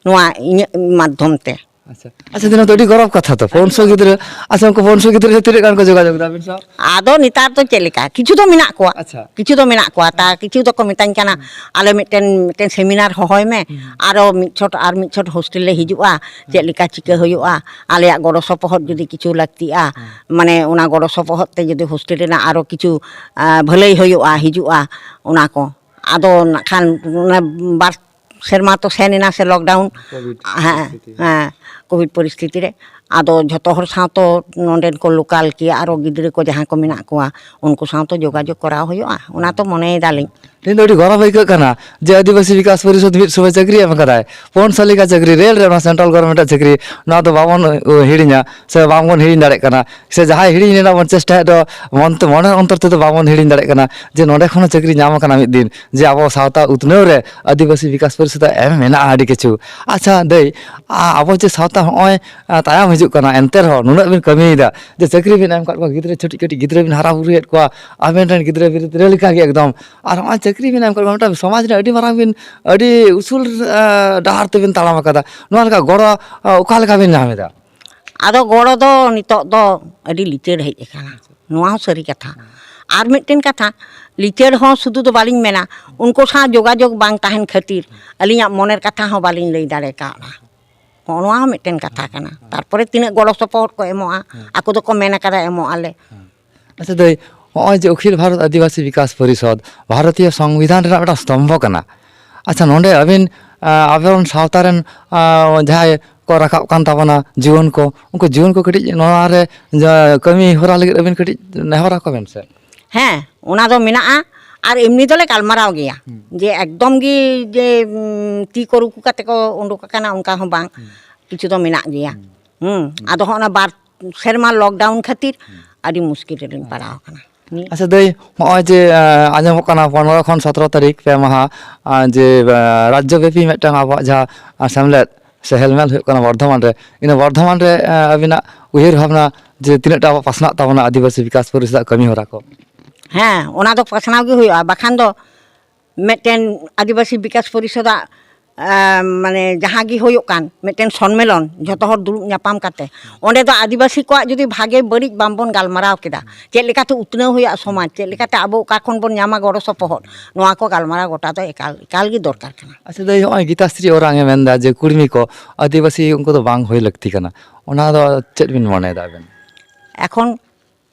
ᱱᱚᱣᱟ ᱤᱧᱟᱹᱜ ᱢᱟᱫᱽᱫᱷᱚᱢ ᱛᱮ᱾ ᱟᱪᱪᱷᱟ, ᱟᱪᱪᱷᱟ, ᱱᱚᱣᱟ ᱫᱚ ᱟᱹᱰᱤ ᱜᱚᱨᱚᱵᱽ ᱠᱟᱛᱷᱟ ᱛᱚ, ᱯᱩᱱᱥᱚ ᱜᱤᱫᱽᱨᱟᱹ᱾ ᱟᱪᱪᱷᱟ, ᱩᱱᱠᱩ ᱯᱩᱱᱥᱚ ᱜᱤᱫᱽᱨᱟᱹ ᱨᱮ ᱛᱤᱱᱟᱹᱜ ᱜᱟᱱ ᱠᱚ ᱡᱳᱜᱟᱡᱳᱜᱽ ᱫᱟ ᱟᱹᱵᱤᱱ ᱥᱟᱶ? ᱟᱫᱚ ᱱᱮᱛᱟᱨ ᱫᱚ ᱪᱮᱫ ᱞᱮᱠᱟ, ᱠᱤᱪᱷᱩ ᱫᱚ ᱢᱮᱱᱟᱜ ᱠᱚᱣᱟ᱾ ᱟᱪᱪᱷᱟ᱾ ᱠᱤᱪᱷᱩ ᱫᱚ ᱢᱮᱱᱟᱜ ᱠᱚᱣᱟ, ᱛᱟ ᱠᱤᱪᱷᱩ ᱫᱚᱠᱚ ᱢᱮᱛᱟᱹᱧ ᱠᱟᱱᱟ, ᱟᱞᱮ ᱢᱤᱫᱴᱮᱱ, ᱢᱤᱫᱴᱮᱱ ᱥᱮᱢᱤᱱᱟᱨ ᱦᱚᱦᱚᱭ ᱢᱮ, ᱟᱨᱚ ᱢᱤᱫ ᱪᱷᱚᱴ ᱟᱨ ᱢᱤᱫ ᱪᱷᱚᱴ ᱦᱳᱥᱴᱮᱞ ᱞᱮ ᱦᱤᱡᱩᱜᱼᱟ, ᱪᱮᱫ ᱞᱮᱠᱟ ᱪᱤᱠᱟᱹ ᱦᱩᱭᱩᱜᱼᱟ, ᱟᱞᱮᱭᱟᱜ ᱜᱚᱲᱚ ᱥᱚᱯᱚᱦᱚᱫ ᱡᱩᱫᱤ ᱠᱤᱪᱷᱩ ᱞᱟᱹᱠᱛᱤᱜᱼᱟ, ᱢᱟᱱᱮ ᱚᱱᱟ ᱜᱚᱲᱚ ᱥᱚᱯᱚᱦᱚᱫ ᱛᱮ ᱡᱩᱫᱤ ᱦᱳᱥᱴᱮᱞ ᱨᱮᱱᱟᱜ ᱟᱨᱚ ᱠᱤᱪᱷᱩ, ᱟᱸ, ᱵᱷᱟᱹᱞᱟᱹᱭ ᱦᱩᱭᱩᱜᱼᱟ, ᱦᱤᱡᱩᱜᱼᱟ, ᱚᱱᱟ ᱠᱚ᱾ ᱟᱫᱚ ᱱᱟᱜ ᱠᱷᱟᱱ ᱚᱱᱟ ᱵᱟᱨ ᱥᱮᱨᱢᱟ ᱛᱚ ᱥᱮᱱ ᱮᱱᱟ ᱥᱮ ᱞᱚᱠᱰᱟᱣᱩᱱ᱾ ᱠᱳᱵᱷᱤᱰ ᱦᱮᱸ, ᱯᱚᱨᱤᱥᱛᱷᱤᱛᱤ᱾ ᱦᱮᱸ, ᱠᱳᱵᱷᱤᱰ ᱯᱚᱨᱤᱥᱛᱷᱤᱛᱤ ᱨᱮ᱾ ᱟᱫᱚ ᱡᱷᱚᱛᱚ ᱦᱚᱲ ᱥᱟᱶ ᱛᱚ ᱱᱚᱸᱰᱮᱱ ᱠᱚ ᱞᱳᱠᱟᱞ ᱠᱤ ᱟᱨᱚ ᱜᱤᱫᱽᱨᱟᱹ ᱠᱚ ᱡᱟᱦᱟᱸᱭ ᱠᱚ ᱢᱮᱱᱟᱜ ᱠᱚᱣᱟ, ᱩᱱᱠᱩ ᱥᱟᱶ ᱛᱚ ᱡᱳᱜᱟᱡᱳᱜᱽ ᱠᱚᱨᱟᱣ ᱦᱩᱭᱩᱜᱼᱟ, ᱚᱱᱟ ᱛᱚ ᱢᱚᱱᱮᱭᱮᱫᱟᱞᱤᱧ᱾ ᱛᱮᱦᱮᱧ ᱫᱚ ᱟᱹᱰᱤ ᱜᱚᱨᱚᱵᱽ ᱟᱹᱭᱠᱟᱹᱜ ᱠᱟᱱᱟ ᱡᱮ ᱟᱹᱫᱤᱵᱟᱹᱥᱤ ᱵᱤᱠᱟᱥ ᱯᱚᱨᱤᱥᱚᱫᱽ ᱢᱤᱫ ᱥᱚᱢᱚᱭ ᱪᱟᱹᱠᱨᱤ ᱮᱢ ᱠᱟᱫᱟᱭ, ᱯᱩᱱ ᱥᱟᱞᱤᱠᱟ ᱪᱟᱹᱠᱨᱤ, ᱨᱮᱞ ᱨᱮ, ᱚᱱᱟ ᱥᱮᱱᱴᱨᱟᱞ ᱜᱚᱵᱷᱚᱨᱱᱢᱮᱱᱴ ᱟᱜ ᱪᱟᱹᱠᱨᱤ᱾ ᱱᱚᱣᱟ ᱫᱚ ᱵᱟᱵᱚᱱ, ᱩ, ᱦᱤᱲᱤᱧᱟ ᱥᱮ ᱵᱟᱝᱵᱚᱱ ᱦᱤᱲᱤᱧ ᱫᱟᱲᱮᱭᱟᱜ ᱠᱟᱱᱟ᱾ ᱥᱮ ᱡᱟᱦᱟᱸᱭ ᱦᱤᱲᱤᱧ ᱨᱮᱱᱟᱜ ᱵᱚᱱ ᱪᱮᱥᱴᱟᱭᱮᱫ ᱫᱚ, ᱢᱚᱱ ᱛᱮ, ᱢᱚᱱᱮ ᱚᱱᱛᱚᱨ ᱛᱮᱫᱚ ᱵᱟᱵᱚᱱ ᱦᱤᱲᱤᱧ ᱫᱟᱲᱮᱭᱟᱜ ᱠᱟᱱᱟ ᱡᱮ ᱱᱚᱸᱰᱮ ᱠᱷᱚᱱ ᱦᱚᱸ ᱪᱟᱹᱠᱨᱤ ᱧᱟᱢ ᱟᱠᱟᱱᱟ ᱢᱤᱫ ᱫᱤᱱ, ᱡᱮ ᱟᱵᱚ ᱥᱟᱶᱛᱟ ᱩᱛᱱᱟᱹᱣ ᱨᱮ ᱟᱹᱫᱤᱵᱟᱹᱥᱤ ᱵᱤᱠᱟᱥ ᱯᱚᱨᱤᱥᱚᱫᱽ ᱟᱜ ᱮᱢ ᱢᱮᱱᱟᱜᱼᱟ ᱟᱹᱰᱤ ᱠᱤᱪᱷᱩ᱾ ᱟᱪᱪᱷᱟ ᱫᱟᱹᱭ, ᱟ-, ᱟᱵᱚ ᱡᱮ ᱥᱟᱶᱛᱟ ᱦᱚᱸᱜᱼᱚᱭ, ᱟ, ᱛᱟᱭᱚᱢ ᱦᱤᱡᱩᱜ ᱠᱟᱱᱟ, ᱮᱱᱛᱮ ᱨᱮᱦᱚᱸ ᱱᱩᱱᱟᱹᱜ ᱵᱤᱱ ᱠᱟᱹᱢᱤᱭᱮᱫᱟ, ᱡᱮ ᱪᱟᱹᱠᱨᱤ ᱵᱤᱱ ᱮᱢ ᱠᱟᱫ ᱠᱚᱣᱟ, ᱜᱤᱫᱽᱨᱟᱹ, ᱠᱟᱹᱴᱤᱡ ᱠᱟᱹᱴᱤᱡ ᱜᱤᱫᱽᱨᱟᱹ ᱵᱤᱱ ᱦᱟᱨᱟ ᱵᱩᱨᱩᱭᱮᱫ ᱠᱚᱣᱟ, ᱟᱵᱮᱱ ᱨᱮᱱ ᱜᱤᱫᱽᱨᱟᱹ ᱯᱤᱫᱽᱨᱟᱹ ᱞᱮᱠᱟᱜᱮ ᱮᱠᱫᱚᱢ, ᱟᱨ ᱦᱚᱸᱜᱼᱚᱭ ᱪᱟᱹᱠᱨᱤ ᱵᱤᱱ ᱮᱢ ᱠᱟᱫ ᱠᱚᱣᱟ, ᱢᱤᱫᱴᱟᱝ ᱥᱚᱢᱟᱡᱽ ᱨᱮ ᱟᱹᱰᱤ ᱢᱟᱨᱟᱝ ᱵᱤᱱ, ᱟᱹᱰᱤ ᱩᱥᱩᱞ, ᱟ, ᱰᱟᱦᱟᱨ ᱛᱮᱵᱤᱱ ᱛᱟᱲᱟᱢ ᱟᱠᱟᱫᱟ᱾ ᱱᱚᱣᱟ ᱞᱮᱠᱟ ᱜᱚᱲᱚ, ᱟ, ᱚᱠᱟ ᱞᱮᱠᱟ ᱵᱤᱱ ᱧᱟᱢ ᱮᱫᱟ? ᱟᱫᱚ ᱜᱚᱲᱚ ᱫᱚ ᱱᱤᱛᱚᱜ ᱫᱚ ᱟᱹᱰᱤ ᱞᱤᱪᱟᱹᱲ ᱦᱮᱡ ᱟᱠᱟᱱᱟ, ᱱᱚᱣᱟ ᱦᱚᱸ ᱥᱟᱹᱨᱤ ᱠᱟᱛᱷᱟ᱾ ᱟᱨ ᱢᱤᱫᱴᱮᱱ ᱠᱟᱛᱷᱟ, ᱞᱤᱪᱟᱹᱲ ᱦᱚᱸ ᱥᱩᱫᱷᱩ ᱫᱚ ᱵᱟᱹᱞᱤᱧ ᱢᱮᱱᱟ, ᱩᱱᱠᱩ ᱥᱟᱶ ᱡᱳᱜᱟᱡᱳᱜᱽ ᱵᱟᱝ ᱛᱟᱦᱮᱱ ᱠᱷᱟᱹᱛᱤᱨ ᱟᱹᱞᱤᱧᱟᱜ ᱢᱚᱱᱮᱨ ᱠᱟᱛᱷᱟ ᱦᱚᱸ ᱵᱟᱹᱞᱤᱧ ᱞᱟᱹᱭ ᱫᱟᱲᱮ ᱠᱟᱣᱫᱟ᱾ ᱦᱚᱸᱜᱼᱚ ᱱᱚᱣᱟ ᱦᱚᱸ ᱢᱤᱫᱴᱮᱱ ᱠᱟᱛᱷᱟ ᱠᱟᱱᱟ᱾ ᱛᱟᱨᱯᱚᱨᱮ ᱛᱤᱱᱟᱹᱜ ᱜᱚᱲᱚ ᱥᱚᱯᱚᱦᱚᱫ ᱠᱚ ᱮᱢᱚᱜᱼᱟ, ᱟᱠᱚ ᱫᱚᱠᱚ ᱢᱮᱱ ᱟᱠᱟᱫᱟ ᱮᱢᱚᱜ ᱟᱞᱮ᱾ ᱟᱪᱪᱷᱟ ᱫᱟᱹᱭ, ᱱᱚᱜᱼᱚᱭ ᱡᱮ ᱚᱠᱷᱤᱞ ᱵᱷᱟᱨᱚᱛ ᱟᱹᱫᱤᱵᱟᱹᱥᱤ ᱵᱤᱠᱟᱥ ᱯᱚᱨᱤᱥᱚᱫᱽ ᱵᱷᱟᱨᱚᱛᱤᱭᱚ ᱥᱚᱝᱵᱤᱫᱷᱟᱱ ᱨᱮᱱᱟᱜ ᱢᱤᱫᱴᱟᱝ ᱥᱛᱚᱢᱵᱷᱚ ᱠᱟᱱᱟ᱾ ᱟᱪᱪᱷᱟ, ᱱᱚᱰᱮ ᱟᱹᱵᱤᱱ, ᱟ, ᱟᱵᱚᱨᱮᱱ ᱥᱟᱶᱛᱟ ᱨᱮᱱ, ᱟ, ᱡᱟᱦᱟᱸᱭ ᱠᱚ ᱨᱟᱠᱟᱵ ᱠᱟᱱ ᱛᱟᱵᱚᱱᱟ ᱡᱩᱣᱟᱹᱱ ᱠᱚ, ᱩᱱᱠᱩ ᱡᱩᱣᱟᱹᱱ ᱠᱚ ᱠᱟᱹᱴᱤᱡ ᱱᱚᱣᱟ ᱨᱮ ᱡᱟ-, ᱠᱟᱹᱢᱤ ᱦᱚᱨᱟ ᱞᱟᱹᱜᱤᱫ ᱟᱹᱵᱤᱱ ᱠᱟᱹᱴᱤᱡ ᱱᱮᱦᱚᱨ ᱟᱠᱚ ᱵᱮᱱ ᱥᱮ᱾ ᱦᱮᱸ, ᱚᱱᱟ ᱫᱚ ᱢᱮᱱᱟᱜᱼᱟ᱾ ᱟᱨ ᱮᱢᱱᱤ ᱫᱚᱞᱮ ᱜᱟᱞᱢᱟᱨᱟᱣ ᱜᱮᱭᱟ, ᱦᱩᱸ᱾ ᱡᱮ ᱮᱠᱫᱚᱢ ᱜᱮ ᱡᱮ, ᱩᱢ, ᱛᱤ ᱠᱚ ᱨᱩᱠᱩ ᱠᱟᱛᱮ ᱠᱚ ᱩᱰᱩᱠ ᱟᱠᱟᱱᱟ, ᱚᱱᱠᱟ ᱦᱚᱸ ᱵᱟᱝ᱾ ᱦᱩᱸ᱾ ᱠᱤᱪᱷᱩ ᱫᱚ ᱢᱮᱱᱟᱜ ᱜᱮᱭᱟ᱾ ᱦᱩᱸ᱾ ᱦᱩᱸ, ᱟᱫᱚ ᱦᱚᱸᱜᱼᱚ ᱱᱟ ᱵᱟᱨ ᱥᱮᱨᱢᱟ ᱞᱚᱠᱰᱟᱣᱩᱱ ᱠᱷᱟᱹᱛᱤᱨ ᱟᱹᱰᱤ ᱢᱩᱥᱠᱤᱞ ᱨᱮᱞᱤᱧ ᱯᱟᱲᱟᱣ ᱟᱠᱟᱱᱟ᱾ ᱱᱤᱭᱟᱹ ᱟᱪᱪᱷᱟ ᱫᱟᱹᱭ, ᱱᱚᱜᱼᱚᱭ ᱡᱮ, ᱟᱸ, ᱟᱸᱡᱚᱢᱚᱜ ᱠᱟᱱᱟ ᱯᱚᱱᱨᱚ ᱠᱷᱚᱱ ᱥᱚᱛᱨᱚ ᱛᱟᱹᱨᱤᱠᱷ ᱯᱮ ᱢᱟᱦᱟ, ᱟᱸ, ᱡᱮ, ᱟᱸ, ᱨᱟᱡᱽᱡᱚ ᱵᱮᱯᱤ ᱢᱤᱫᱴᱟᱝ ᱟᱵᱚᱣᱟᱜ ᱡᱟᱦᱟᱸ, ᱟᱸ, ᱥᱮᱢᱞᱮᱫ ᱥᱮ ᱦᱮᱞᱢᱮᱞ ᱦᱩᱭᱩᱜ ᱠᱟᱱᱟ ᱵᱚᱨᱫᱷᱚᱢᱟᱱ ᱨᱮ, ᱤᱱᱟᱹ ᱵᱚᱨᱫᱷᱚᱢᱟᱱ ᱨᱮ, ᱟᱸ, ᱟᱹᱵᱤᱱᱟᱜ ᱩᱭᱦᱟᱹᱨ ᱵᱷᱟᱵᱽᱱᱟ ᱡᱮ ᱛᱤᱱᱟᱹᱜ ᱴᱟ ᱟᱵᱚ ᱯᱟᱥᱱᱟᱜ ᱛᱟᱵᱚᱱᱟ ᱟᱹᱫᱤᱵᱟᱹᱥᱤ ᱵᱤᱠᱟᱥ ᱯᱚᱨᱤᱥᱚᱫᱟᱜ ᱠᱟᱹᱢᱤ ᱦᱚᱨᱟ ᱠᱚ? ᱦᱮᱸ, ᱚᱱᱟ ᱫᱚ ᱯᱟᱥᱱᱟᱣ ᱜᱮ ᱦᱩᱭᱩᱜᱼᱟ, ᱵᱟᱠᱷᱟᱱ ᱫᱚ ᱢᱤᱫᱴᱮᱱ ᱟᱹᱫᱤᱵᱟᱹᱥᱤ ᱵᱤᱠᱟᱥ ᱯᱚᱨᱤᱥᱚᱫᱟᱜ, ᱟᱸ, ᱢᱟᱱᱮ ᱡᱟᱦᱟᱸ ᱜᱮ ᱦᱩᱭᱩᱜ ᱠᱟᱱ ᱢᱤᱫᱴᱮᱱ ᱥᱚᱱᱢᱮᱞᱚᱱ, ᱡᱷᱚᱛᱚ ᱦᱚᱲ ᱫᱩᱲᱩᱵ ᱧᱟᱯᱟᱢ ᱠᱟᱛᱮ, ᱚᱸᱰᱮ ᱫᱚ ᱟᱹᱫᱤᱵᱟᱹᱥᱤ ᱠᱚᱣᱟᱜ ᱡᱩᱫᱤ ᱵᱷᱟᱜᱮ ᱵᱟᱹᱲᱤᱡ ᱵᱟᱝᱵᱚᱱ ᱜᱟᱞᱢᱟᱨᱟᱣ ᱠᱮᱫᱟ, ᱪᱮᱫ ᱞᱮᱠᱟᱛᱮ ᱩᱛᱱᱟᱹᱣ ᱦᱩᱭᱩᱜᱼᱟ ᱥᱚᱢᱟᱡᱽ, ᱪᱮᱫ ᱞᱮᱠᱟᱛᱮ ᱟᱵᱚ ᱚᱠᱟ ᱠᱷᱚᱱ ᱵᱚᱱ ᱧᱟᱢᱟ ᱜᱚᱲᱚ ᱥᱚᱯᱚᱦᱚᱫ, ᱱᱚᱣᱟ ᱠᱚ ᱜᱟᱞᱢᱟᱨᱟᱣ ᱜᱚᱴᱟ ᱫᱚ ᱮᱠᱟᱞ, ᱮᱠᱟᱞ ᱜᱮ ᱫᱚᱨᱠᱟᱨ ᱠᱟᱱᱟ᱾ ᱟᱪᱪᱷᱟ ᱫᱟᱹᱭ, ᱱᱚᱜᱼᱚᱭ ᱜᱤᱛᱟᱥᱨᱤ ᱳᱨᱟᱝ ᱮ ᱢᱮᱱᱫᱟ ᱡᱮ ᱠᱩᱲᱢᱤ ᱠᱚ ᱟᱹᱫᱤᱵᱟᱹᱥᱤ ᱩᱱᱠᱩ ᱫᱚ ᱵᱟᱝ ᱦᱩᱭ ᱞᱟᱹᱠᱛᱤ ᱠᱟᱱᱟ, ᱚᱱᱟ ᱫᱚ ᱪᱮᱫ ᱵᱤᱱ ᱢᱚᱱᱮᱭᱮᱫᱟ ᱟᱵᱮᱱ? ᱮᱠᱷᱚᱱ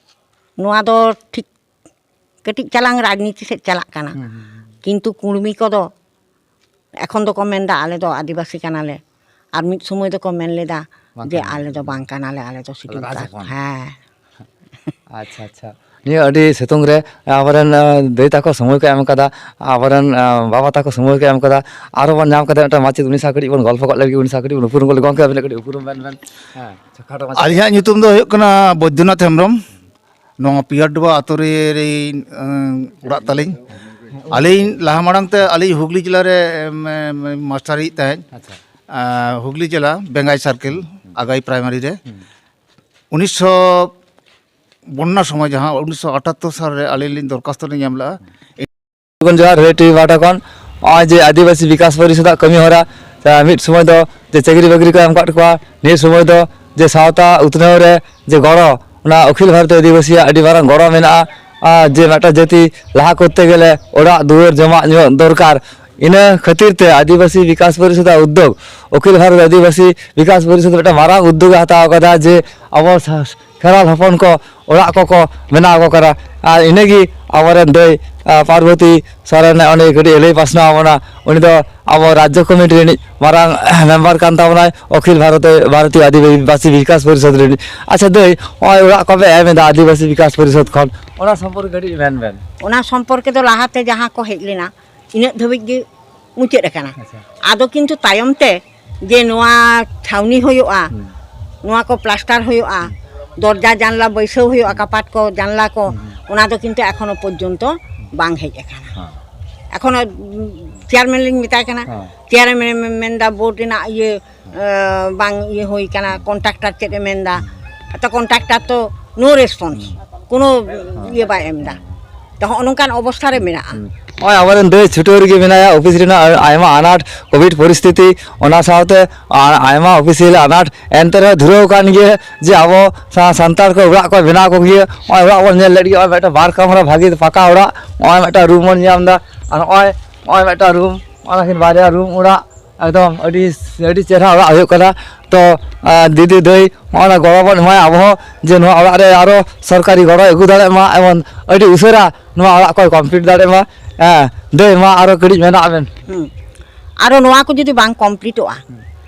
ᱱᱚᱣᱟ ᱫᱚ ᱴᱷᱤᱠ ᱠᱟᱹᱴᱤᱡ ᱪᱟᱞᱟᱝ ᱨᱟᱡᱽᱱᱤᱛᱤ ᱥᱮᱫ ᱪᱟᱞᱟᱜ ᱠᱟᱱᱟ᱾ ᱦᱩᱸ, ᱦᱩᱸ, ᱦᱩᱸ᱾ ᱠᱤᱱᱛᱩ ᱠᱩᱲᱢᱤ ᱠᱚᱫᱚ ᱮᱠᱷᱚᱱ ᱫᱚᱠᱚ ᱢᱮᱱᱫᱟ, "ᱟᱞᱮ ᱫᱚ ᱟᱹᱫᱤᱵᱟᱹᱥᱤ ᱠᱟᱱᱟᱞᱮ", ᱟᱨ ᱢᱤᱫ ᱥᱚᱢᱚᱭ ᱫᱚᱠᱚ ᱢᱮᱱ ᱞᱮᱫᱟ ᱵᱟᱝ ᱡᱮ, ᱠᱟᱱᱟᱞᱮ᱾ "ᱟᱞᱮ ᱫᱚ ᱵᱟᱝ ᱠᱟᱱᱟᱞᱮ, ᱟᱞᱮ ᱫᱚ ᱥᱤᱰᱩᱞ ᱟᱞᱮ ᱨᱟᱡᱽ ᱠᱟᱥᱴ᱾" ᱦᱚᱯᱚᱱ᱾ ᱦᱮᱸ᱾ ᱟᱪᱪᱷᱟ, ᱟᱪᱪᱷᱟ᱾ ᱱᱤᱭᱟᱹ ᱟᱹᱰᱤ ᱥᱤᱛᱩᱝ ᱨᱮ ᱟᱵᱚᱨᱮᱱ, ᱟᱸ, ᱫᱟᱹᱭ ᱛᱟᱠᱚ ᱥᱚᱢᱚᱭ ᱠᱚ ᱮᱢ ᱠᱟᱫᱟ, ᱟᱵᱚᱨᱮᱱ, ᱟᱸ, ᱵᱟᱵᱟ ᱛᱟᱠᱚ ᱥᱚᱢᱚᱭ ᱠᱚ ᱮᱢ ᱠᱟᱫᱟ᱾ ᱟᱨᱚ ᱵᱚᱱ ᱧᱟᱢ ᱠᱟᱫᱟ ᱢᱤᱫᱴᱟᱝ ᱢᱟᱪᱮᱫ, ᱩᱱᱤ ᱥᱟᱶ ᱠᱟᱹᱴᱤᱡ ᱵᱚᱱ ᱜᱚᱞᱯᱚ ᱠᱚᱜ ᱞᱮᱜᱮ, ᱩᱱᱤ ᱥᱟᱶ ᱠᱟᱹᱴᱤᱡ ᱵᱚᱱ ᱩᱯᱨᱩᱢ ᱠᱚᱜ ᱞᱮᱜᱮ᱾ ᱜᱚᱢᱠᱮ, ᱟᱹᱵᱤᱱᱟᱜ ᱠᱟᱹᱴᱤᱡ ᱩᱯᱨᱩᱢ ᱢᱮᱱ ᱵᱮᱱ᱾ ᱦᱮᱸ, ᱟᱪᱪᱷᱟ, ᱠᱷᱟᱴᱚ ᱢᱟᱪᱷᱟ᱾ ᱟᱹᱞᱤᱧᱟᱜ ᱧᱩᱛᱩᱢ ᱫᱚ ᱦᱩᱭᱩᱜ ᱠᱟᱱᱟ ᱵᱳᱭᱫᱚᱱᱟᱛᱷ ᱦᱮᱢᱵᱨᱚᱢ᱾ ᱱᱚᱣᱟ ᱯᱤᱭᱟᱨᱰᱩᱵᱟ ᱟᱛᱳ ᱨᱮ, ᱨᱮ, ᱟᱸ, ᱚᱲᱟᱜ ᱛᱟᱹᱞᱤᱧ᱾ ᱟᱹᱞᱤᱧ ᱞᱟᱦᱟ ᱢᱟᱲᱟᱝ ᱛᱮ ᱟᱹᱞᱤᱧ ᱦᱩᱜᱽᱞᱤ ᱡᱮᱞᱟ ᱨᱮ, ᱮᱢ, ᱮᱢ, ᱢᱟᱥᱴᱟᱨᱤᱡ ᱛᱟᱦᱮᱸᱫ᱾ ᱟᱪᱪᱷᱟ᱾ ᱟᱸ, ᱦᱩᱜᱽᱞᱤ ᱡᱮᱞᱟ ᱵᱮᱝᱜᱟᱭ ᱥᱟᱨᱠᱮᱞ, ᱟᱜᱟᱭ ᱯᱨᱟᱭᱢᱟᱨᱤ ᱨᱮ᱾ ᱦᱩᱸ᱾ ᱩᱱᱤᱥᱥᱚ ᱵᱚᱱᱱᱟ ᱥᱚᱢᱚᱭ, ᱡᱟᱦᱟᱸ ᱩᱱᱤᱥᱥᱚ ᱟᱴᱟᱛᱛᱳᱨ ᱥᱟᱞ ᱨᱮ ᱟᱹᱞᱤᱧ ᱞᱤᱧ ᱫᱚᱨᱠᱷᱟᱥᱛᱚ ᱞᱤᱧ ᱮᱢ ᱞᱮᱫᱼᱟ᱾ ᱡᱚᱦᱟᱨ, ᱨᱮᱰ ᱴᱤᱵᱷᱤ ᱯᱟᱦᱴᱟ ᱠᱷᱚᱱ᱾ ᱱᱚᱜᱼᱚᱭ ᱡᱮ ᱟᱹᱫᱤᱵᱟᱹᱥᱤ ᱵᱤᱠᱟᱥ ᱯᱚᱨᱤᱥᱚᱫᱟᱜ ᱠᱟᱹᱢᱤ ᱦᱚᱨᱟ, ᱥᱮ ᱢᱤᱫ ᱥᱚᱢᱚᱭ ᱫᱚ ᱡᱮ ᱪᱟᱹᱠᱨᱤ ᱵᱟᱹᱠᱨᱤ ᱠᱚ ᱮᱢ ᱟᱠᱟᱫ ᱠᱚᱣᱟ, ᱱᱤᱭᱟᱹ ᱥᱚᱢᱚᱭ ᱫᱚ ᱡᱮ ᱥᱟᱶᱛᱟ ᱩᱛᱱᱟᱹᱣ ᱨᱮ ᱡᱮ ᱜᱚᱲᱚ, ᱚᱱᱟ ᱚᱠᱷᱤᱞ ᱵᱷᱟᱨᱚᱛᱤᱭᱚ ᱟᱹᱫᱤᱵᱟᱹᱥᱤᱭᱟᱜ ᱟᱹᱰᱤ ᱢᱟᱨᱟᱝ ᱜᱚᱲᱚ ᱢᱮᱱᱟᱜᱼᱟ᱾ ᱟᱨ ᱡᱮ ᱢᱤᱫᱴᱟᱝ ᱡᱟᱹᱛᱤ ᱞᱟᱦᱟ ᱠᱚᱨᱛᱮ ᱜᱮᱞᱮ ᱚᱲᱟᱜ ᱫᱩᱣᱟᱹᱨ, ᱡᱚᱢᱟᱜ ᱧᱩᱣᱟᱜ ᱫᱚᱨᱠᱟᱨ, ᱤᱱᱟᱹ ᱠᱷᱟᱹᱛᱤᱨ ᱛᱮ ᱟᱹᱫᱤᱵᱟᱹᱥᱤ ᱵᱤᱠᱟᱥ ᱯᱚᱨᱤᱥᱚᱫᱟᱜ ᱩᱫᱽᱫᱳᱜᱽ, ᱚᱠᱷᱤᱞ ᱵᱷᱟᱨᱚᱛ ᱟᱹᱫᱤᱵᱟᱹᱥᱤ ᱵᱤᱠᱟᱥ ᱯᱚᱨᱤᱥᱚᱫ ᱢᱤᱫᱴᱟᱝ ᱢᱟᱨᱟᱝ ᱩᱫᱽᱫᱳᱜᱽ ᱮ ᱦᱟᱛᱟᱣ ᱟᱠᱟᱫᱟ ᱡᱮ ᱟᱵᱚ ᱥᱟ-, ᱠᱷᱮᱨᱣᱟᱞ ᱦᱚᱯᱚᱱ ᱠᱚ ᱚᱲᱟᱜ ᱠᱚᱠᱚ ᱵᱮᱱᱟᱣ ᱟᱠᱚ ᱠᱟᱱᱟ᱾ ᱟᱨ ᱤᱱᱟᱹᱜᱮ ᱟᱵᱚᱨᱮᱱ ᱫᱟᱹᱭ, ᱟ, ᱯᱟᱨᱵᱚᱛᱤ ᱥᱚᱨᱮᱱ ᱩᱱᱤ ᱠᱟᱹᱴᱤᱡ ᱞᱟᱹᱭ ᱯᱟᱥᱱᱟᱣ ᱟᱵᱚᱱᱟ᱾ ᱩᱱᱤ ᱫᱚ ᱟᱵᱚ ᱨᱟᱡᱽᱡᱚ ᱠᱚᱢᱤᱴᱤ ᱨᱤᱱᱤᱡ ᱢᱟᱨᱟᱝ ᱢᱮᱢᱵᱟᱨ ᱠᱟᱱ ᱛᱟᱵᱚᱱᱟᱭ, ᱚᱠᱷᱤᱞ ᱵᱷᱟᱨᱚᱛ, ᱵᱷᱟᱨᱚᱛᱤᱭᱚ ᱟᱹᱫᱤᱵᱟᱹᱥᱤ ᱵᱤᱠᱟᱥ ᱯᱚᱨᱤᱥᱚᱫ ᱨᱤᱱᱤᱡ᱾ ᱟᱪᱪᱷᱟ ᱫᱟᱹᱭ, ᱱᱚᱜᱼᱚᱭ ᱚᱲᱟᱜ ᱠᱚᱯᱮ ᱮᱢ ᱮᱫᱟ ᱟᱹᱫᱤᱵᱟᱹᱥᱤ ᱵᱤᱠᱟᱥ ᱯᱚᱨᱤᱥᱚᱫ ᱠᱷᱚᱱ, ᱚᱱᱟ ᱥᱚᱢᱯᱚᱨᱠᱮ ᱠᱟᱹᱴᱤᱡ ᱢᱮᱱ ᱵᱮᱱ᱾ ᱚᱱᱟ ᱥᱚᱢᱯᱚᱨᱠᱮ ᱫᱚ ᱞᱟᱦᱟᱛᱮ ᱡᱟᱦᱟᱸ ᱠᱚ ᱦᱮᱡ ᱞᱮᱱᱟ, ᱤᱱᱟᱹᱜ ᱫᱷᱟᱹᱵᱤᱡ ᱜᱮ ᱢᱩᱪᱟᱹᱫ ᱟᱠᱟᱱᱟ᱾ ᱟᱪᱪᱷᱟ᱾ ᱟᱫᱚ ᱠᱤᱱᱛᱩ ᱛᱟᱭᱚᱢ ᱛᱮ ᱡᱮ ᱱᱚᱣᱟ ᱪᱷᱟᱣᱱᱤ ᱦᱩᱭᱩᱜᱼᱟ, ᱦᱩᱸ᱾ ᱱᱚᱣᱟ ᱠᱚ ᱯᱞᱟᱥᱴᱟᱨ ᱦᱩᱭᱩᱜᱼᱟ, ᱦᱩᱸ᱾ ᱫᱚᱨᱡᱟ ᱡᱟᱱᱞᱟ ᱵᱟᱹᱭᱥᱟᱹᱣ ᱦᱩᱭᱩᱜᱼᱟ, ᱠᱟᱯᱟᱴ ᱠᱚ, ᱡᱟᱱᱞᱟ ᱠᱚ, ᱦᱩᱸ᱾ ᱚᱱᱟ ᱫᱚ ᱠᱤᱱᱛᱩ ᱮᱠᱷᱚᱱᱳ ᱯᱚᱨᱡᱚᱱᱛᱚ ᱵᱟᱝ ᱦᱮᱡ ᱟᱠᱟᱱᱟ᱾ ᱦᱮᱸ᱾ ᱮᱠᱷᱚᱱᱳ, ᱩᱢ, ᱪᱮᱭᱟᱨᱢᱮᱱ ᱞᱤᱧ ᱢᱮᱛᱟᱭ ᱠᱟᱱᱟ, ᱦᱮᱸ᱾ ᱪᱮᱭᱟᱨᱢᱮᱱ ᱢᱮᱱᱫᱟ ᱵᱳᱨᱰ ᱨᱮᱱᱟᱜ ᱤᱭᱟᱹ, ᱮᱸ, ᱵᱟᱝ ᱤᱭᱟᱹ ᱦᱩᱭ ᱠᱟᱱᱟ, ᱠᱚᱱᱴᱨᱟᱠᱴᱟᱨ ᱪᱮᱫ ᱮ ᱢᱮᱱᱫᱟ? ᱛᱚ ᱠᱚᱱᱴᱨᱟᱠᱴᱟᱨ ᱛᱚ no response, ᱦᱩᱸ᱾ ᱠᱳᱱᱳ ᱤᱭᱟᱹ ᱵᱟᱭ ᱮᱢ ᱮᱫᱟ᱾ ᱛᱚ ᱦᱚᱸᱜᱼᱚ ᱱᱚᱝᱠᱟᱱ ᱚᱵᱚᱥᱛᱷᱟ ᱨᱮ ᱢᱮᱱᱟᱜᱼᱟ᱾ ᱦᱩᱸ᱾ ᱱᱚᱜᱼᱚᱭ ᱟᱵᱚᱨᱮᱱ ᱫᱟᱹᱭ ᱪᱷᱩᱴᱟᱹᱣ ᱨᱮᱜᱮ ᱢᱮᱱᱟᱭᱟ, ᱚᱯᱷᱤᱥ ᱨᱮᱱᱟᱜ ᱟᱭᱢᱟ ᱟᱱᱟᱴ, ᱠᱳᱵᱷᱤᱰ ᱯᱚᱨᱤᱥᱛᱷᱤᱛᱤ, ᱚᱱᱟ ᱥᱟᱶᱛᱮ ᱟ-, ᱟᱭᱢᱟ ᱚᱯᱷᱤᱥᱤᱭᱟᱞ ᱟᱱᱟᱴ, ᱮᱱᱛᱮ ᱨᱮᱦᱚᱸ ᱫᱷᱩᱨᱟᱹᱣ ᱠᱟᱱ ᱜᱮ ᱡᱮ ᱟᱵᱚ ᱥᱟ-, ᱥᱟᱱᱛᱟᱲ ᱠᱚ ᱚᱲᱟᱜ ᱠᱚ ᱵᱮᱱᱟᱣ ᱠᱚᱜᱮᱭᱟ᱾ ᱱᱚᱜᱼᱚᱭ ᱚᱲᱟᱜ ᱵᱚᱱ ᱧᱮᱞ ᱞᱮᱫ ᱜᱮ, ᱱᱚᱜᱼᱚᱭ ᱢᱤᱫᱴᱟᱝ ᱵᱟᱨ ᱠᱟᱢᱨᱟ ᱵᱷᱟᱹᱜᱤ ᱯᱟᱠᱟ ᱚᱲᱟᱜ, ᱱᱚᱜᱼᱚᱭ ᱢᱤᱫᱴᱟᱝ ᱨᱩᱢ ᱵᱚᱱ ᱧᱟᱢ ᱮᱫᱟ, ᱟᱨ ᱱᱚᱜᱼᱚᱭ, ᱱᱚᱜᱼᱚᱭ ᱢᱤᱫᱴᱟᱝ ᱨᱩᱢ, ᱚᱱᱟᱠᱤᱱ ᱵᱟᱨᱭᱟ ᱨᱩᱢ ᱚᱲᱟᱜ, ᱮᱠᱫᱚᱢ ᱟᱹᱰᱤ, ᱟᱹᱰᱤ ᱪᱮᱦᱨᱟ ᱚᱲᱟᱜ ᱦᱩᱭᱩᱜ ᱠᱟᱱᱟ᱾ ᱛᱚ, ᱟᱸ, ᱫᱤᱫᱤ ᱫᱟᱹᱭ, ᱱᱚᱜᱼᱚ ᱱᱟ ᱜᱚᱲᱚ ᱵᱚᱱ ᱮᱢᱟᱭᱟ ᱟᱵᱚ ᱦᱚᱸ, ᱡᱮ ᱱᱚᱣᱟ ᱚᱲᱟᱜ ᱨᱮ ᱟᱨᱚ ᱥᱚᱨᱠᱟᱨᱤ ᱜᱚᱲᱚᱭ ᱟᱹᱜᱩ ᱫᱟᱲᱮᱭᱟᱜ ᱢᱟ, ᱮᱵᱚᱝ ᱟᱹᱰᱤ ᱩᱥᱟᱹᱨᱟ ᱱᱚᱣᱟ ᱚᱲᱟᱜ ᱠᱚᱭ ᱠᱚᱢᱯᱞᱤᱴ ᱫᱟᱲᱮᱭᱟᱜ ᱢᱟ᱾ ᱦᱮᱸ, ᱫᱟᱹᱭ, ᱢᱟ ᱟᱨᱚ ᱠᱟᱹᱴᱤᱡ ᱢᱮᱱᱟᱜ ᱵᱮᱱ᱾ ᱦᱩᱸ᱾ ᱟᱨᱚ ᱱᱚᱣᱟ ᱠᱚ ᱡᱩᱫᱤ ᱵᱟᱝ ᱠᱚᱢᱯᱞᱤᱴᱚᱜᱼᱟ, ᱦᱩᱸ᱾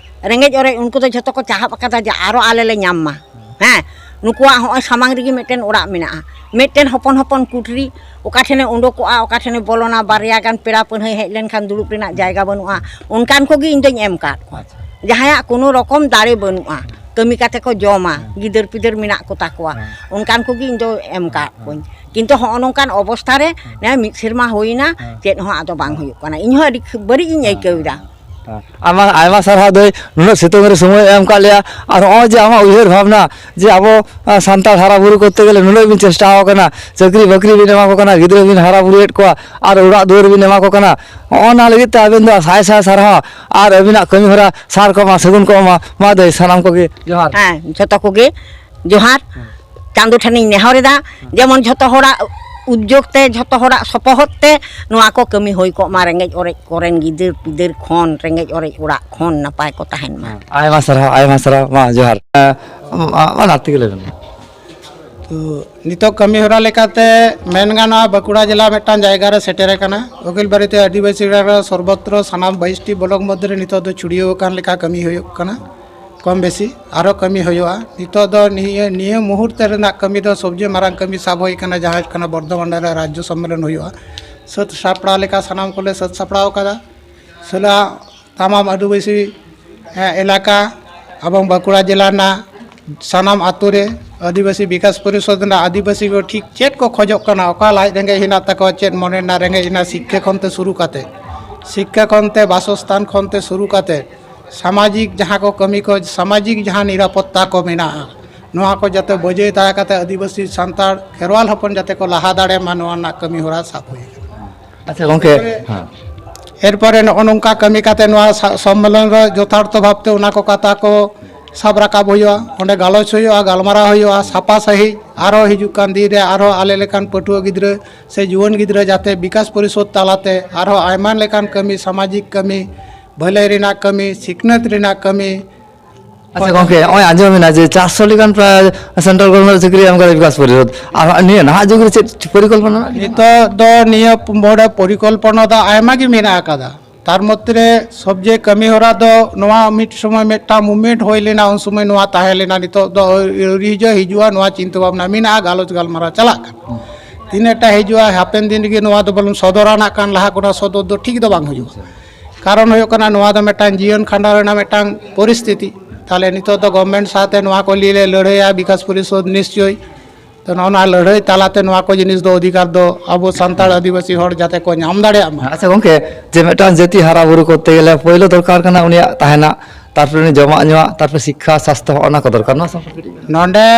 ᱨᱮᱸᱜᱮᱡ ᱚᱨᱮᱡ ᱩᱱᱠᱩ ᱫᱚ ᱡᱷᱚᱛᱚ ᱠᱚ ᱪᱟᱦᱟᱵ ᱟᱠᱟᱫᱟ ᱡᱮ ᱟᱨᱚ ᱟᱞᱮ ᱞᱮ ᱧᱟᱢ ᱢᱟ᱾ ᱦᱩᱸ᱾ ᱦᱮᱸ, ᱱᱩᱠᱩᱣᱟᱜ ᱦᱚᱸᱜᱼᱚᱭ ᱥᱟᱢᱟᱝ ᱨᱮᱜᱮ ᱢᱤᱫᱴᱮᱱ ᱚᱲᱟᱜ ᱢᱮᱱᱟᱜᱼᱟ, ᱢᱤᱫᱴᱮᱱ ᱦᱚᱯᱚᱱ ᱦᱚᱯᱚᱱ ᱠᱩᱴᱨᱤ, ᱚᱠᱟ ᱴᱷᱮᱱᱮ ᱩᱰᱩᱠᱚᱜᱼᱟ, ᱚᱠᱟ ᱴᱷᱮᱱᱮ ᱵᱚᱞᱚᱱᱟ, ᱵᱟᱨᱭᱟ ᱜᱟᱱ ᱯᱮᱲᱟ ᱯᱟᱹᱲᱦᱟᱹᱭ ᱦᱮᱡ ᱞᱮᱱᱠᱷᱟᱱ ᱫᱩᱲᱩᱵ ᱨᱮᱱᱟᱜ ᱡᱟᱭᱜᱟ ᱵᱟᱹᱱᱩᱜᱼᱟ, ᱚᱱᱠᱟᱱ ᱠᱚᱜᱮ ᱤᱧ ᱫᱚᱧ ᱮᱢ ᱠᱟᱜ ᱠᱚᱣᱟ᱾ ᱟᱪᱪᱷᱟ᱾ ᱡᱟᱦᱟᱸᱭᱟᱜ ᱠᱳᱱᱳ ᱨᱚᱠᱚᱢ ᱫᱟᱲᱮ ᱵᱟᱹᱱᱩᱜᱼᱟ, ᱠᱟᱹᱢᱤ ᱠᱟᱛᱮ ᱠᱚ ᱡᱚᱢᱟ, ᱦᱮᱸ᱾ ᱜᱤᱫᱟᱹᱨ ᱯᱤᱫᱟᱹᱨ ᱢᱮᱱᱟᱜ ᱠᱚ ᱛᱟᱠᱚᱣᱟ, ᱦᱮᱸ᱾ ᱚᱱᱠᱟᱱ ᱠᱚᱜᱮ ᱤᱧ ᱫᱚ ᱮᱢ ᱠᱟᱜ ᱠᱚᱣᱟᱧ᱾ ᱠᱤᱱᱛᱩ ᱦᱚᱸᱜᱼᱚ ᱱᱚᱝᱠᱟᱱ ᱚᱵᱚᱥᱛᱷᱟ ᱨᱮ ᱱᱮ ᱢᱤᱫ ᱥᱮᱨᱢᱟ ᱦᱩᱭᱱᱟ, ᱦᱮᱸ᱾ ᱪᱮᱫ ᱦᱚᱸ ᱟᱫᱚ ᱵᱟᱝ ᱦᱩᱭᱩᱜ ᱠᱟᱱᱟ᱾ ᱤᱧ ᱦᱚᱸ ᱟᱹᱰᱤ ᱠᱷ-, ᱵᱟᱹᱲᱤᱡ ᱤᱧ ᱟᱹᱭᱠᱟᱹᱣ ᱮᱫᱟ᱾ ᱦᱮᱸ᱾ ᱟᱭᱢᱟ, ᱟᱭᱢᱟ ᱥᱟᱨᱦᱟᱣ ᱫᱟᱹᱭ, ᱱᱩᱱᱟᱹᱜ ᱥᱤᱛᱩᱝ ᱨᱮ ᱥᱚᱢᱚᱭ ᱮᱢ ᱠᱟᱜ ᱞᱮᱭᱟ᱾ ᱟᱨ ᱱᱚᱜᱼᱚᱭ ᱡᱮ ᱟᱢᱟᱜ ᱩᱭᱦᱟᱹᱨ ᱵᱷᱟᱵᱽᱱᱟ, ᱡᱮ ᱟᱵᱚ, ᱟ, ᱥᱟᱱᱛᱟᱲ ᱦᱟᱨᱟ ᱵᱩᱨᱩ ᱠᱚᱨᱛᱮ ᱜᱮᱞᱮ ᱱᱩᱱᱟᱹᱜ ᱵᱤᱱ ᱪᱮᱥᱴᱟ ᱟᱠᱟᱱᱟ, ᱪᱟᱹᱠᱨᱤ ᱵᱟᱹᱠᱨᱤ ᱵᱤᱱ ᱮᱢᱟ ᱠᱚ ᱠᱟᱱᱟ, ᱜᱤᱫᱽᱨᱟᱹ ᱵᱤᱱ ᱦᱟᱨᱟ ᱵᱩᱨᱩᱭᱮᱫ ᱠᱚᱣᱟ, ᱟᱨ ᱚᱲᱟᱜ ᱫᱩᱣᱟᱹᱨ ᱵᱤᱱ ᱮᱢᱟ ᱠᱚ ᱠᱟᱱᱟ, ᱱᱚᱜᱼᱚ ᱱᱟ ᱞᱟᱹᱜᱤᱫ ᱛᱮ ᱟᱵᱮᱱ ᱫᱚ ᱥᱟᱭ ᱥᱟᱭ ᱥᱟᱨᱦᱟᱣ᱾ ᱟᱨ ᱟᱹᱵᱤᱱᱟᱜ ᱠᱟᱹᱢᱤ ᱦᱚᱨᱟ ᱥᱟᱨ ᱠᱚᱜ ᱢᱟ, ᱥᱟᱹᱜᱩᱱ ᱠᱚᱜ ᱢᱟ᱾ ᱢᱟ ᱫᱟᱹᱭ, ᱥᱟᱱᱟᱢ ᱠᱚᱜᱮ ᱡᱚᱦᱟᱨ᱾ ᱦᱮᱸ, ᱡᱷᱚᱛᱚ ᱠᱚᱜᱮ ᱡᱚᱦᱟᱨ᱾ ᱦᱮᱸ᱾ ᱪᱟᱸᱫᱚ ᱴᱷᱮᱱᱤᱧ ᱱᱮᱦᱚᱨ ᱮᱫᱟ, ᱦᱮᱸ᱾ ᱡᱮᱢᱚᱱ ᱡᱷᱚᱛᱚ ᱦᱚᱲᱟᱜ ᱩᱫᱽᱡᱳᱜᱽ ᱛᱮ, ᱡᱷᱚᱛᱚ ᱦᱚᱲᱟᱜ ᱥᱚᱯᱚᱦᱚᱫ ᱛᱮ ᱱᱚᱣᱟ ᱠᱚ ᱠᱟᱹᱢᱤ ᱦᱩᱭ ᱠᱚᱜ ᱢᱟ, ᱨᱮᱸᱜᱮᱡ ᱚᱨᱮᱡ ᱠᱚᱨᱮᱱ ᱜᱤᱫᱟᱹᱨ ᱯᱤᱫᱟᱹᱨ ᱠᱷᱚᱱ, ᱨᱮᱸᱜᱮᱡ ᱚᱨᱮᱡ ᱚᱲᱟᱜ ᱠᱷᱚᱱ ᱱᱟᱯᱟᱭ ᱠᱚ ᱛᱟᱦᱮᱱ ᱢᱟ᱾ ᱦᱮᱸ, ᱟᱭᱢᱟ ᱥᱟᱨᱦᱟᱣ, ᱟᱭᱢᱟ ᱥᱟᱨᱦᱟᱣ᱾ ᱢᱟ ᱡᱚᱦᱟᱨ᱾ ᱮᱸ, ᱢᱟ, ᱢᱟ ᱱᱟᱛᱮ ᱜᱮ ᱞᱟᱹᱭ ᱵᱮᱱ᱾ ᱛᱚ, ᱱᱤᱛᱚᱜ ᱠᱟᱹᱢᱤ ᱦᱚᱨᱟ ᱞᱮᱠᱟᱛᱮ ᱢᱮᱱ ᱜᱟᱱᱚᱜᱼᱟ, ᱵᱟᱸᱠᱩᱲᱟ ᱡᱮᱞᱟ ᱢᱤᱫᱴᱟᱝ ᱡᱟᱭᱜᱟ ᱨᱮ ᱥᱮᱴᱮᱨ ᱟᱠᱟᱱᱟ᱾ ᱩᱠᱤᱞ ᱵᱟᱨᱤᱛᱤ ᱟᱹᱫᱤᱵᱟᱹᱥᱤ ᱨᱮ ᱥᱚᱨᱵᱚᱛᱨᱚ ᱥᱟᱱᱟᱢ ᱵᱟᱭᱤᱥᱴᱤ ᱵᱞᱚᱠ ᱢᱚᱫᱽᱫᱷᱮ ᱨᱮ ᱱᱤᱛᱚᱜ ᱫᱚ ᱪᱷᱩᱲᱭᱟᱹᱣ ᱟᱠᱟᱱ ᱞᱮᱠᱟ ᱠᱟᱹᱢᱤ ᱦᱩᱭᱩᱜ ᱠᱟᱱᱟ᱾ ᱠᱚᱢ ᱵᱮᱥᱤ ᱟᱨᱚ ᱠᱟᱹᱢᱤ ᱦᱩᱭᱩᱜᱼᱟ᱾ ᱱᱤᱛᱚᱜ ᱫᱚ ᱱᱤᱭᱟᱹ, ᱱᱤᱭᱟᱹ ᱢᱩᱦᱩᱨᱛᱮ ᱨᱮᱱᱟᱜ ᱠᱟᱹᱢᱤ ᱫᱚ ᱥᱚᱵᱽᱡᱮ ᱢᱟᱨᱟᱝ ᱠᱟᱹᱢᱤ ᱥᱟᱵ ᱦᱩᱭ ᱟᱠᱟᱱᱟ, ᱡᱟᱦᱟᱸ ᱦᱩᱭᱩᱜ ᱠᱟᱱᱟ ᱵᱚᱨᱫᱷᱚᱢᱟᱱ ᱨᱮ ᱨᱟᱡᱽᱡᱚ ᱥᱚᱢᱢᱮᱞᱚᱱ ᱦᱩᱭᱩᱜᱼᱟ᱾ ᱥᱟᱹᱛ ᱥᱟᱯᱲᱟᱣ ᱞᱮᱠᱟ ᱥᱟᱱᱟᱢ ᱠᱚᱞᱮ ᱥᱟᱹᱛ ᱥᱟᱯᱲᱟᱣ ᱟᱠᱟᱫᱟ᱾ ᱥᱟᱞᱟ ᱛᱟᱢᱟᱢ ᱟᱹᱫᱤᱵᱟᱹᱥᱤ, ᱮ, ᱮᱞᱟᱠᱟ ᱮᱵᱚᱝ ᱵᱟᱸᱠᱩᱲᱟ ᱡᱮᱞᱟ ᱨᱮᱱᱟᱜ ᱥᱟᱱᱟᱢ ᱟᱛᱳ ᱨᱮ ᱟᱹᱫᱤᱵᱟᱹᱥᱤ ᱵᱤᱠᱟᱥ ᱯᱚᱨᱤᱥᱚᱫᱽ ᱨᱮᱱᱟᱜ ᱟᱹᱫᱤᱵᱟᱹᱥᱤ ᱠᱚ ᱴᱷᱤᱠ ᱪᱮᱫ ᱠᱚ ᱠᱷᱚᱡᱚᱜ ᱠᱟᱱᱟ, ᱚᱠᱟ ᱞᱟᱡ ᱨᱮᱸᱜᱮᱡ ᱦᱮᱱᱟᱜ ᱛᱟᱠᱚᱣᱟ, ᱪᱮᱫ ᱢᱚᱱᱮ ᱨᱮᱱᱟᱜ ᱨᱮᱸᱜᱮᱡ ᱦᱮᱱᱟᱜ, ᱥᱤᱠᱠᱷᱟ ᱠᱷᱚᱱ ᱛᱮ ᱥᱩᱨᱩ ᱠᱟᱛᱮ, ᱥᱤᱠᱠᱷᱟ ᱠᱷᱚᱱ ᱛᱮ ᱵᱟᱥᱚᱥᱛᱷᱟᱱ ᱠᱷᱚᱱ ᱛᱮ ᱥᱩᱨᱩ ᱠᱟᱛᱮ ᱥᱟᱢᱟᱡᱤᱠ ᱡᱟᱦᱟᱸ ᱠᱚ ᱠᱟᱹᱢᱤ ᱠᱚ, ᱥᱟᱢᱟᱡᱤᱠ ᱡᱟᱦᱟᱸ ᱱᱤᱨᱟᱯᱚᱛᱛᱟ ᱠᱚ ᱢᱮᱱᱟᱜᱼᱟ, ᱱᱚᱣᱟ ᱠᱚ ᱡᱟᱛᱮ ᱵᱚᱡᱟᱭ ᱫᱟᱭᱟ ᱠᱟᱛᱮ ᱟᱹᱫᱤᱵᱟᱹᱥᱤ ᱥᱟᱱᱛᱟᱲ ᱠᱷᱮᱨᱣᱟᱞ ᱦᱚᱯᱚᱱ ᱡᱟᱛᱮ ᱠᱚ ᱞᱟᱦᱟ ᱫᱟᱲᱮᱭᱟᱜ ᱢᱟ, ᱱᱚᱣᱟ ᱨᱮᱱᱟᱜ ᱠᱟᱹᱢᱤ ᱦᱚᱨᱟ ᱥᱟᱵ ᱦᱩᱭ ᱟᱠᱟᱱᱟ᱾ ᱟᱪᱪᱷᱟ ᱜᱚᱝᱠᱮ, ᱦᱮᱸ᱾ ᱮᱨᱯᱚᱨᱮ ᱱᱚᱜᱼᱚ ᱱᱚᱝᱠᱟ ᱠᱟᱹᱢᱤ ᱠᱟᱛᱮ ᱱᱚᱣᱟ ᱥᱟ-, ᱥᱚᱢᱢᱮᱞᱚᱱ ᱨᱮ ᱡᱚᱛᱷᱟᱨᱛᱷᱚ ᱵᱷᱟᱵᱽᱛᱮ ᱚᱱᱟ ᱠᱚ ᱠᱟᱛᱷᱟ ᱠᱚ ᱥᱟᱵ ᱨᱟᱠᱟᱵ ᱦᱩᱭᱩᱜᱼᱟ, ᱚᱸᱰᱮ ᱜᱟᱞᱚᱪ ᱦᱩᱭᱩᱜᱼᱟ, ᱜᱟᱞᱢᱟᱨᱟᱣ ᱦᱩᱭᱩᱜᱼᱟ, ᱥᱟᱯᱷᱟ ᱥᱟᱺᱦᱤᱡ ᱟᱨᱦᱚᱸ ᱦᱤᱡᱩᱜ ᱠᱟᱱ ᱫᱤᱱ ᱨᱮ ᱟᱨᱦᱚᱸ ᱟᱞᱮ ᱞᱮᱠᱟᱱ ᱯᱟᱹᱴᱷᱩᱣᱟᱹ ᱜᱤᱫᱽᱨᱟᱹ ᱥᱮ ᱡᱩᱣᱟᱹᱱ ᱜᱤᱫᱽᱨᱟᱹ ᱡᱟᱛᱮ ᱵᱤᱠᱟᱥ ᱯᱚᱨᱤᱥᱚᱫᱽ ᱛᱟᱞᱟᱛᱮ ᱟᱨᱦᱚᱸ ᱟᱭᱢᱟ ᱞᱮᱠᱟᱱ ᱠᱟᱹᱢᱤ, ᱥᱟᱢᱟᱡᱤᱠ ᱠᱟᱹᱢᱤ, ᱵᱷᱟᱹᱞᱟᱹᱭ ᱨᱮᱱᱟᱜ ᱠᱟᱹᱢᱤ, ᱥᱤᱠᱷᱱᱟᱹᱛ ᱨᱮᱱᱟᱜ ᱠᱟᱹᱢᱤ᱾ ᱟᱪᱪᱷᱟ ᱜᱚᱝᱠᱮ, ᱱᱚᱜᱼᱚᱭ ᱟᱸᱡᱚᱢ ᱮᱱᱟ ᱡᱮ ᱪᱟᱨᱥᱚ ᱞᱮᱠᱟᱱ ᱯᱨᱟᱭ ᱥᱮᱱᱴᱨᱟᱞ ᱜᱚᱵᱷᱚᱨᱱᱢᱮᱱᱴ ᱪᱟᱹᱠᱨᱤ ᱮᱢ ᱠᱟᱫᱟ ᱵᱤᱠᱟᱥ ᱯᱚᱨᱤᱥᱚᱫᱽ, ᱟᱨ ᱱᱤᱭᱟᱹ ᱱᱟᱦᱟᱜ ᱡᱩᱜᱽ ᱨᱮ ᱪᱮᱫ ᱯᱚᱨᱤᱠᱚᱞᱯᱚᱱᱟ ᱢᱮᱱᱟᱜᱼᱟ? ᱱᱤᱛᱚᱜ ᱫᱚ ᱱᱤᱭᱟᱹ ᱢᱚᱬᱮ ᱯᱚᱨᱤᱠᱚᱞᱯᱚᱱᱟ ᱫᱚ ᱟᱭᱢᱟ ᱜᱮ ᱢᱮᱱᱟᱜ ᱟᱠᱟᱫᱟ᱾ ᱛᱟᱨ ᱢᱚᱫᱽᱫᱷᱮ ᱨᱮ ᱥᱚᱵᱡᱮ ᱠᱟᱹᱢᱤ ᱦᱚᱨᱟ ᱫᱚ ᱱᱚᱣᱟ ᱢᱤᱫ ᱥᱚᱢᱚᱭ ᱢᱤᱫᱴᱟᱝ ᱢᱩᱵᱷᱢᱮᱱᱴ ᱦᱩᱭ ᱞᱮᱱᱟ, ᱩᱱ ᱥᱚᱢᱚᱭ ᱱᱚᱣᱟ ᱛᱟᱦᱮᱸ ᱞᱮᱱᱟ, ᱱᱤᱛᱚᱜ ᱫᱚ ᱟᱹᱣᱨᱤ ᱦᱤᱡᱩᱜᱼᱟ, ᱦᱤᱡᱩᱜᱼᱟ, ᱱᱚᱣᱟ ᱪᱤᱱᱛᱟᱹ ᱵᱷᱟᱵᱽᱱᱟ ᱢᱮᱱᱟᱜᱼᱟ, ᱜᱟᱞᱚᱪ ᱜᱟᱞᱢᱟᱨᱟᱣ ᱪᱟᱞᱟᱜ ᱠᱟᱱᱟ᱾ ᱛᱤᱱᱟᱹᱜ ᱴᱟ ᱦᱤᱡᱩᱜᱼᱟ ᱦᱟᱯᱮᱱ ᱫᱤᱱ ᱨᱮᱜᱮ, ᱱᱚᱣᱟ ᱫᱚ ᱵᱚᱞᱚᱱ ᱥᱚᱫᱚᱨ ᱟᱱᱟᱜ ᱠᱟᱱ, ᱞᱟᱦᱟ ᱠᱷᱚᱱᱟᱜ ᱥᱚᱫᱚᱨ ᱫᱚ ᱴᱷᱤᱠ ᱫᱚ ᱵᱟᱝ ᱦᱤᱡᱩᱜᱼᱟ᱾ ᱠᱟᱨᱚᱱ ᱦᱩᱭᱩᱜ ᱠᱟᱱᱟ, ᱱᱚᱣᱟ ᱫᱚ ᱢᱤᱫᱴᱟᱝ ᱡᱤᱭᱚᱱ ᱠᱷᱟᱸᱰᱟᱣ ᱨᱮᱱᱟᱜ ᱢᱤᱫᱴᱟᱝ ᱯᱚᱨᱤᱥᱛᱷᱤᱛᱤ᱾ ᱛᱟᱦᱞᱮ ᱱᱤᱛᱚᱜ ᱫᱚ ᱜᱚᱵᱷᱢᱮᱱᱴ ᱥᱟᱶᱛᱮ ᱱᱚᱣᱟ ᱠᱚ ᱞᱤᱭᱮ ᱞᱮ ᱞᱟᱹᱲᱦᱟᱹᱭᱟ, ᱵᱤᱠᱟᱥ ᱯᱚᱨᱤᱥᱚᱫᱽ ᱱᱤᱥᱪᱚᱭ᱾ ᱛᱚ ᱱᱚᱜᱼᱚ ᱱᱚᱣᱟ ᱞᱟᱹᱲᱦᱟᱹᱭ ᱛᱟᱞᱟᱛᱮ ᱱᱚᱣᱟ ᱠᱚ ᱡᱤᱱᱤᱥ ᱫᱚ ᱚᱫᱷᱤᱠᱟᱨ ᱫᱚ ᱟᱵᱚ ᱥᱟᱱᱛᱟᱲ ᱟᱹᱫᱤᱵᱟᱹᱥᱤ ᱦᱚᱲ ᱡᱟᱛᱮ ᱠᱚ ᱧᱟᱢ ᱫᱟᱲᱮᱭᱟᱜ ᱢᱟ᱾ ᱟᱪᱪᱷᱟ ᱜᱚᱝᱠᱮ, ᱡᱮ ᱢᱤᱫᱴᱟᱝ ᱡᱟᱹᱛᱤ ᱦᱟᱨᱟ ᱵᱩᱨᱩ ᱠᱚᱨᱛᱮ ᱜᱮᱞᱮ ᱯᱳᱭᱞᱳ ᱫᱚᱨᱠᱟᱨ ᱠᱟᱱᱟ ᱩᱱᱤᱭᱟᱜ ᱛᱟᱦᱮᱱᱟ, ᱛᱟᱨᱯᱚᱨᱮ ᱩᱱᱤ ᱡᱚᱢᱟᱜ ᱧᱩᱣᱟᱜ, ᱛᱟᱨᱯᱚᱨᱮ ᱥᱤᱠᱠᱷᱟ, ᱥᱟᱥᱛᱷᱚ, ᱦᱚᱸᱜᱼᱚ ᱱᱟ ᱠᱚ ᱫᱚᱨᱠᱟᱨ᱾ ᱱᱚᱣᱟ ᱥᱟᱶ ᱠᱟᱹᱴᱤᱡ ᱱᱚᱰᱮ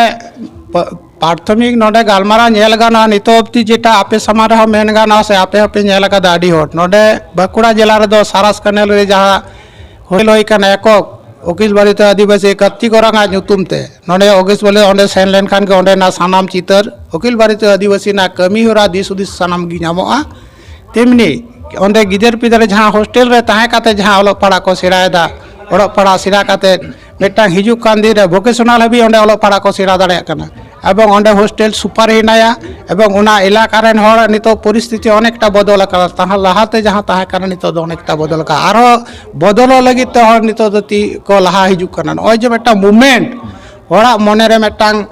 ᱯ-, ᱯᱨᱟᱛᱷᱚᱢᱤᱠ ᱱᱚᱰᱮ ᱜᱟᱞᱢᱟᱨᱟᱣ ᱧᱮᱞ ᱜᱟᱱᱚᱜᱼᱟ, ᱱᱤᱛᱚᱜ ᱚᱵᱫᱤ ᱡᱮᱴᱟ ᱟᱯᱮ ᱥᱟᱢᱟᱝ ᱨᱮᱦᱚᱸ ᱢᱮᱱ ᱜᱟᱱᱚᱜᱼᱟ ᱥᱮ ᱟᱯᱮ ᱦᱚᱸᱯᱮ ᱧᱮᱞ ᱟᱠᱟᱫᱟ ᱟᱹᱰᱤ ᱦᱚᱲ, ᱱᱚᱰᱮ ᱵᱟᱸᱠᱩᱲᱟ ᱡᱮᱞᱟ ᱨᱮᱫᱚ ᱥᱟᱨᱟᱥ ᱠᱮᱱᱮᱞ ᱨᱮ ᱡᱟᱦᱟᱸ ᱦᱳᱴᱮᱞ ᱦᱩᱭ ᱠᱟᱱᱟ ᱮᱠᱚᱠ ᱚᱠᱷᱤᱞ ᱵᱷᱟᱨᱚᱛᱤᱭᱚ ᱟᱹᱫᱤᱵᱟᱹᱥᱤ ᱠᱟᱨᱛᱤᱠ ᱚᱨᱟᱝᱟᱜ ᱧᱩᱛᱩᱢ ᱛᱮ, ᱱᱚᱰᱮ ᱚᱜᱮᱥ ᱵᱚᱞᱮ ᱚᱸᱰᱮ ᱥᱮᱱ ᱞᱮᱱᱠᱷᱟᱱ ᱜᱮ ᱚᱸᱰᱮᱱᱟᱜ ᱥᱟᱱᱟᱢ ᱪᱤᱛᱟᱹᱨ ᱚᱠᱷᱤᱞ ᱵᱷᱟᱨᱚᱛᱤᱭᱚ ᱟᱹᱫᱤᱵᱟᱹᱥᱤ ᱨᱮᱱᱟᱜ ᱠᱟᱹᱢᱤ ᱦᱚᱨᱟ ᱫᱤᱥ ᱦᱩᱫᱤᱥ ᱥᱟᱱᱟᱢ ᱜᱮ ᱧᱟᱢᱚᱜᱼᱟ᱾ ᱛᱮᱢᱱᱤ ᱚᱸᱰᱮ ᱜᱤᱫᱟᱹᱨ ᱯᱤᱫᱟᱹᱨ ᱡᱟᱦᱟᱸ ᱦᱳᱥᱴᱮᱞ ᱨᱮ ᱛᱟᱦᱮᱸ ᱠᱟᱛᱮ ᱡᱟᱦᱟᱸ ᱚᱞᱚᱜ ᱯᱟᱲᱦᱟᱜ ᱠᱚ ᱥᱮᱬᱟᱭᱮᱫᱟ, ᱚᱞᱚᱜ ᱯᱟᱲᱦᱟᱜ ᱥᱮᱬᱟ ᱠᱟᱛᱮ ᱢᱤᱫᱴᱟᱝ ᱦᱤᱡᱩᱜ ᱠᱟᱱ ᱫᱤᱱ ᱨᱮ ᱵᱷᱳᱠᱮᱥᱚᱱᱟᱞ ᱦᱟᱹᱵᱤᱡ ᱚᱸᱰᱮ ᱚᱞᱚᱜ ᱯᱟᱲᱦᱟᱜ ᱠᱚ ᱥᱮᱬᱟ ᱫᱟᱲᱮᱭᱟᱜ ᱠᱟᱱᱟ᱾ ᱮᱵᱚᱝ ᱚᱸᱰᱮ ᱦᱳᱥᱴᱮᱞ ᱥᱩᱯᱟᱨ ᱦᱮᱱᱟᱭᱟ, ᱮᱵᱚᱝ ᱚᱱᱟ ᱮᱞᱟᱠᱟ ᱨᱮᱱ ᱦᱚᱲ ᱱᱤᱛᱚᱜ ᱯᱚᱨᱤᱥᱛᱷᱤᱛᱤ ᱚᱱᱮᱠᱴᱟ ᱵᱚᱫᱚᱞ ᱟᱠᱟᱱᱟ᱾ ᱛᱟᱦᱮᱸ ᱞᱟᱦᱟᱛᱮ ᱡᱟᱦᱟᱸ ᱛᱟᱦᱮᱸ ᱠᱟᱱᱟ ᱱᱤᱛᱚᱜ ᱫᱚ ᱚᱱᱮᱠᱴᱟ ᱵᱚᱫᱚᱞ ᱟᱠᱟᱱᱟ, ᱟᱨᱦᱚᱸ ᱵᱚᱫᱚᱞᱚᱜ ᱞᱟᱹᱜᱤᱫ ᱛᱮ ᱦᱚᱲ ᱱᱤᱛᱚᱜ ᱫᱚ ᱛᱤ ᱠᱚ ᱞᱟᱦᱟ ᱦᱤᱡᱩᱜ ᱠᱟᱱᱟ᱾ ᱱᱚᱜᱼᱚᱭ ᱡᱮ ᱢᱤᱫᱴᱟᱝ ᱢᱩᱵᱷᱢᱮᱱᱴ, ᱦᱚᱲᱟᱜ ᱢᱚᱱᱮᱨᱮ ᱢᱤᱫᱴᱟᱝ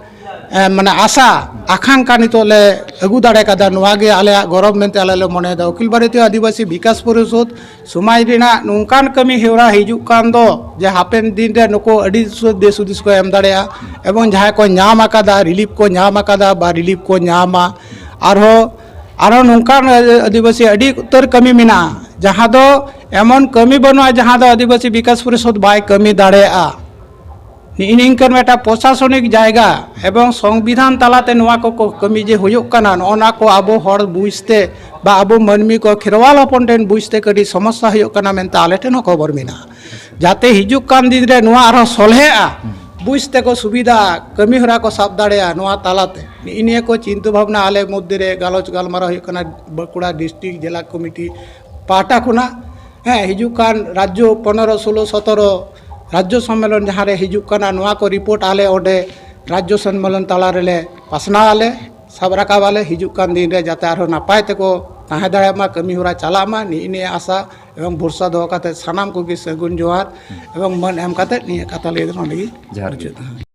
ᱮ, ᱢᱟᱱᱮ ᱟᱥᱟ ᱟᱠᱟᱝᱠᱷᱟ ᱱᱤᱛᱚᱜ ᱞᱮ ᱟᱹᱜᱩ ᱫᱟᱲᱮ ᱠᱟᱫᱟ, ᱱᱚᱣᱟ ᱜᱮ ᱟᱞᱮᱭᱟᱜ ᱜᱚᱨᱚᱵᱽ ᱢᱮᱱᱛᱮ ᱟᱞᱮ ᱞᱮ ᱢᱚᱱᱮᱭᱮᱫᱟ᱾ ᱚᱠᱷᱤᱞ ᱵᱷᱟᱨᱚᱛᱤᱭᱚ ᱟᱹᱫᱤᱵᱟᱹᱥᱤ ᱵᱤᱠᱟᱥ ᱯᱚᱨᱤᱥᱚᱫᱽ ᱥᱚᱢᱟᱡᱽ ᱨᱮᱱᱟᱜ ᱱᱚᱝᱠᱟᱱ ᱠᱟᱹᱢᱤ ᱦᱚᱨᱟ ᱦᱤᱡᱩᱜ ᱠᱟᱱ ᱫᱚ, ᱡᱮ ᱦᱟᱯᱮᱱ ᱫᱤᱱ ᱨᱮ ᱱᱩᱠᱩ ᱟᱹᱰᱤ ᱥᱩ-, ᱫᱤᱥ ᱦᱩᱫᱤᱥ ᱠᱚ ᱮᱢ ᱫᱟᱲᱮᱭᱟᱜᱼᱟ, ᱮᱵᱚᱝ ᱡᱟᱦᱟᱸᱭ ᱠᱚ ᱧᱟᱢ ᱟᱠᱟᱫᱟ, ᱨᱤᱞᱤᱯ ᱠᱚ ᱧᱟᱢ ᱟᱠᱟᱫᱟ ᱵᱟ ᱨᱤᱞᱤᱯ ᱠᱚ ᱧᱟᱢᱟ᱾ ᱟᱨᱦᱚᱸ, ᱟᱨᱦᱚᱸ ᱱᱚᱝᱠᱟᱱ ᱟᱹᱫᱤᱵᱟᱹᱥᱤ ᱟᱹᱰᱤ ᱩᱛᱟᱹᱨ ᱠᱟᱹᱢᱤ ᱢᱮᱱᱟᱜᱼᱟ, ᱡᱟᱦᱟᱸ ᱫᱚ ᱮᱢᱚᱱ ᱠᱟᱹᱢᱤ ᱵᱟᱹᱱᱩᱜᱼᱟ, ᱡᱟᱦᱟᱸ ᱫᱚ ᱟᱹᱫᱤᱵᱟᱹᱥᱤ ᱵᱤᱠᱟᱥ ᱯᱚᱨᱤᱥᱚᱫᱽ ᱵᱟᱭ ᱠᱟᱹᱢᱤ ᱫᱟᱲᱮᱭᱟᱜᱼᱟ᱾ ᱱᱤᱜᱼᱤ ᱱᱤᱝᱠᱟᱹᱱ ᱢᱤᱫᱴᱟᱝ ᱯᱨᱚᱥᱟᱥᱚᱱᱤᱠ ᱡᱟᱭᱜᱟ ᱮᱵᱚᱝ ᱥᱚᱝᱵᱤᱫᱷᱟᱱ ᱛᱟᱞᱟᱛᱮ ᱱᱚᱣᱟ ᱠᱚ, ᱠᱚ ᱠᱟᱹᱢᱤ ᱡᱮ ᱦᱩᱭᱩᱜ ᱠᱟᱱᱟ, ᱱᱚᱜᱼᱚ ᱱᱚᱣᱟ ᱠᱚ ᱟᱵᱚ ᱦᱚᱲ ᱵᱩᱡᱽᱛᱮ ᱵᱟ ᱟᱵᱚ ᱢᱟᱹᱱᱢᱤ ᱠᱚ ᱠᱷᱮᱨᱣᱟᱞ ᱦᱚᱯᱚᱱ ᱴᱷᱮᱱ ᱵᱩᱡᱽᱛᱮ ᱠᱟᱹᱴᱤᱡ ᱥᱚᱢᱚᱥᱥᱟ ᱦᱩᱭᱩᱜ ᱠᱟᱱᱟ ᱢᱮᱱᱛᱮ ᱟᱞᱮ ᱴᱷᱮᱱ ᱦᱚᱸ ᱠᱷᱚᱵᱚᱨ ᱢᱮᱱᱟᱜᱼᱟ᱾ ᱡᱟᱛᱮ ᱦᱤᱡᱩᱜ ᱠᱟᱱ ᱫᱤᱱ ᱨᱮ ᱱᱚᱣᱟ ᱟᱨᱦᱚᱸ ᱥᱚᱞᱦᱮᱜᱼᱟ, ᱵᱩᱡᱽ ᱛᱮᱠᱚ ᱥᱩᱵᱤᱫᱷᱟᱜᱼᱟ, ᱠᱟᱹᱢᱤ ᱦᱚᱨᱟ ᱠᱚ ᱥᱟᱵ ᱫᱟᱲᱮᱭᱟᱜᱼᱟ᱾ ᱱᱚᱣᱟ ᱛᱟᱞᱟᱛᱮ ᱱᱤᱜᱼᱤ ᱱᱤᱭᱟᱹ ᱠᱚ ᱪᱤᱱᱛᱟᱹ ᱵᱷᱟᱵᱽᱱᱟ ᱟᱞᱮ ᱢᱚᱫᱽᱫᱷᱮ ᱨᱮ ᱜᱟᱞᱚᱪ ᱜᱟᱞᱢᱟᱨᱟᱣ ᱦᱩᱭᱩᱜ ᱠᱟᱱᱟ ᱵᱟᱸᱠᱩᱲᱟ ᱰᱤᱥᱴᱨᱤᱠᱴ ᱡᱮᱞᱟ ᱠᱚᱢᱤᱴᱤ ᱯᱟᱦᱴᱟ ᱠᱷᱚᱱᱟᱜ᱾ ᱦᱮᱸ, ᱦᱤᱡᱩᱜ ᱠᱟᱱ ᱨᱟᱡᱽᱡᱚ ᱯᱚᱱᱮᱨᱚ, ᱥᱳᱞᱳ, ᱥᱚᱛᱮᱨᱚ ᱨᱟᱡᱽᱡᱚ ᱥᱚᱢᱢᱮᱞᱚᱱ ᱡᱟᱦᱟᱸ ᱨᱮ ᱦᱤᱡᱩᱜ ᱠᱟᱱᱟ, ᱱᱚᱣᱟ ᱠᱚ ᱨᱤᱯᱳᱨᱴ ᱟᱞᱮ ᱚᱸᱰᱮ ᱨᱟᱡᱽᱡᱚ ᱥᱚᱢᱢᱮᱞᱚᱱ ᱛᱟᱞᱟ ᱨᱮᱞᱮ ᱯᱟᱥᱱᱟᱣ ᱟᱞᱮ, ᱥᱟᱵ ᱨᱟᱠᱟᱵ ᱟᱞᱮ᱾ ᱦᱤᱡᱩᱜ ᱠᱟᱱ ᱫᱤᱱ ᱨᱮ ᱡᱟᱛᱮ ᱟᱨᱦᱚᱸ ᱱᱟᱯᱟᱭ ᱛᱮᱠᱚ ᱛᱟᱦᱮᱸ ᱫᱟᱲᱮᱭᱟᱜ ᱢᱟ, ᱠᱟᱹᱢᱤ ᱦᱚᱨᱟ ᱪᱟᱞᱟᱜ ᱢᱟ, ᱱᱤᱭᱟᱹ ᱱᱤᱭᱟᱹ ᱟᱥᱟ ᱮᱵᱚᱝ ᱵᱷᱚᱨᱥᱟ ᱫᱚᱦᱚ ᱠᱟᱛᱮ ᱥᱟᱱᱟᱢ ᱠᱚᱜᱮ ᱥᱟᱹᱜᱩᱱ ᱡᱚᱦᱟᱨ ᱮᱵᱚᱝ ᱢᱟᱹᱱ ᱮᱢ ᱠᱟᱛᱮ ᱱᱤᱭᱟᱹ ᱠᱟᱛᱷᱟ ᱞᱟᱹᱭ ᱫᱚ ᱱᱚᱰᱮ ᱜᱮ ᱡᱚᱦᱟᱨ ᱜᱮ᱾ ᱢᱩᱪᱟᱹᱫ᱾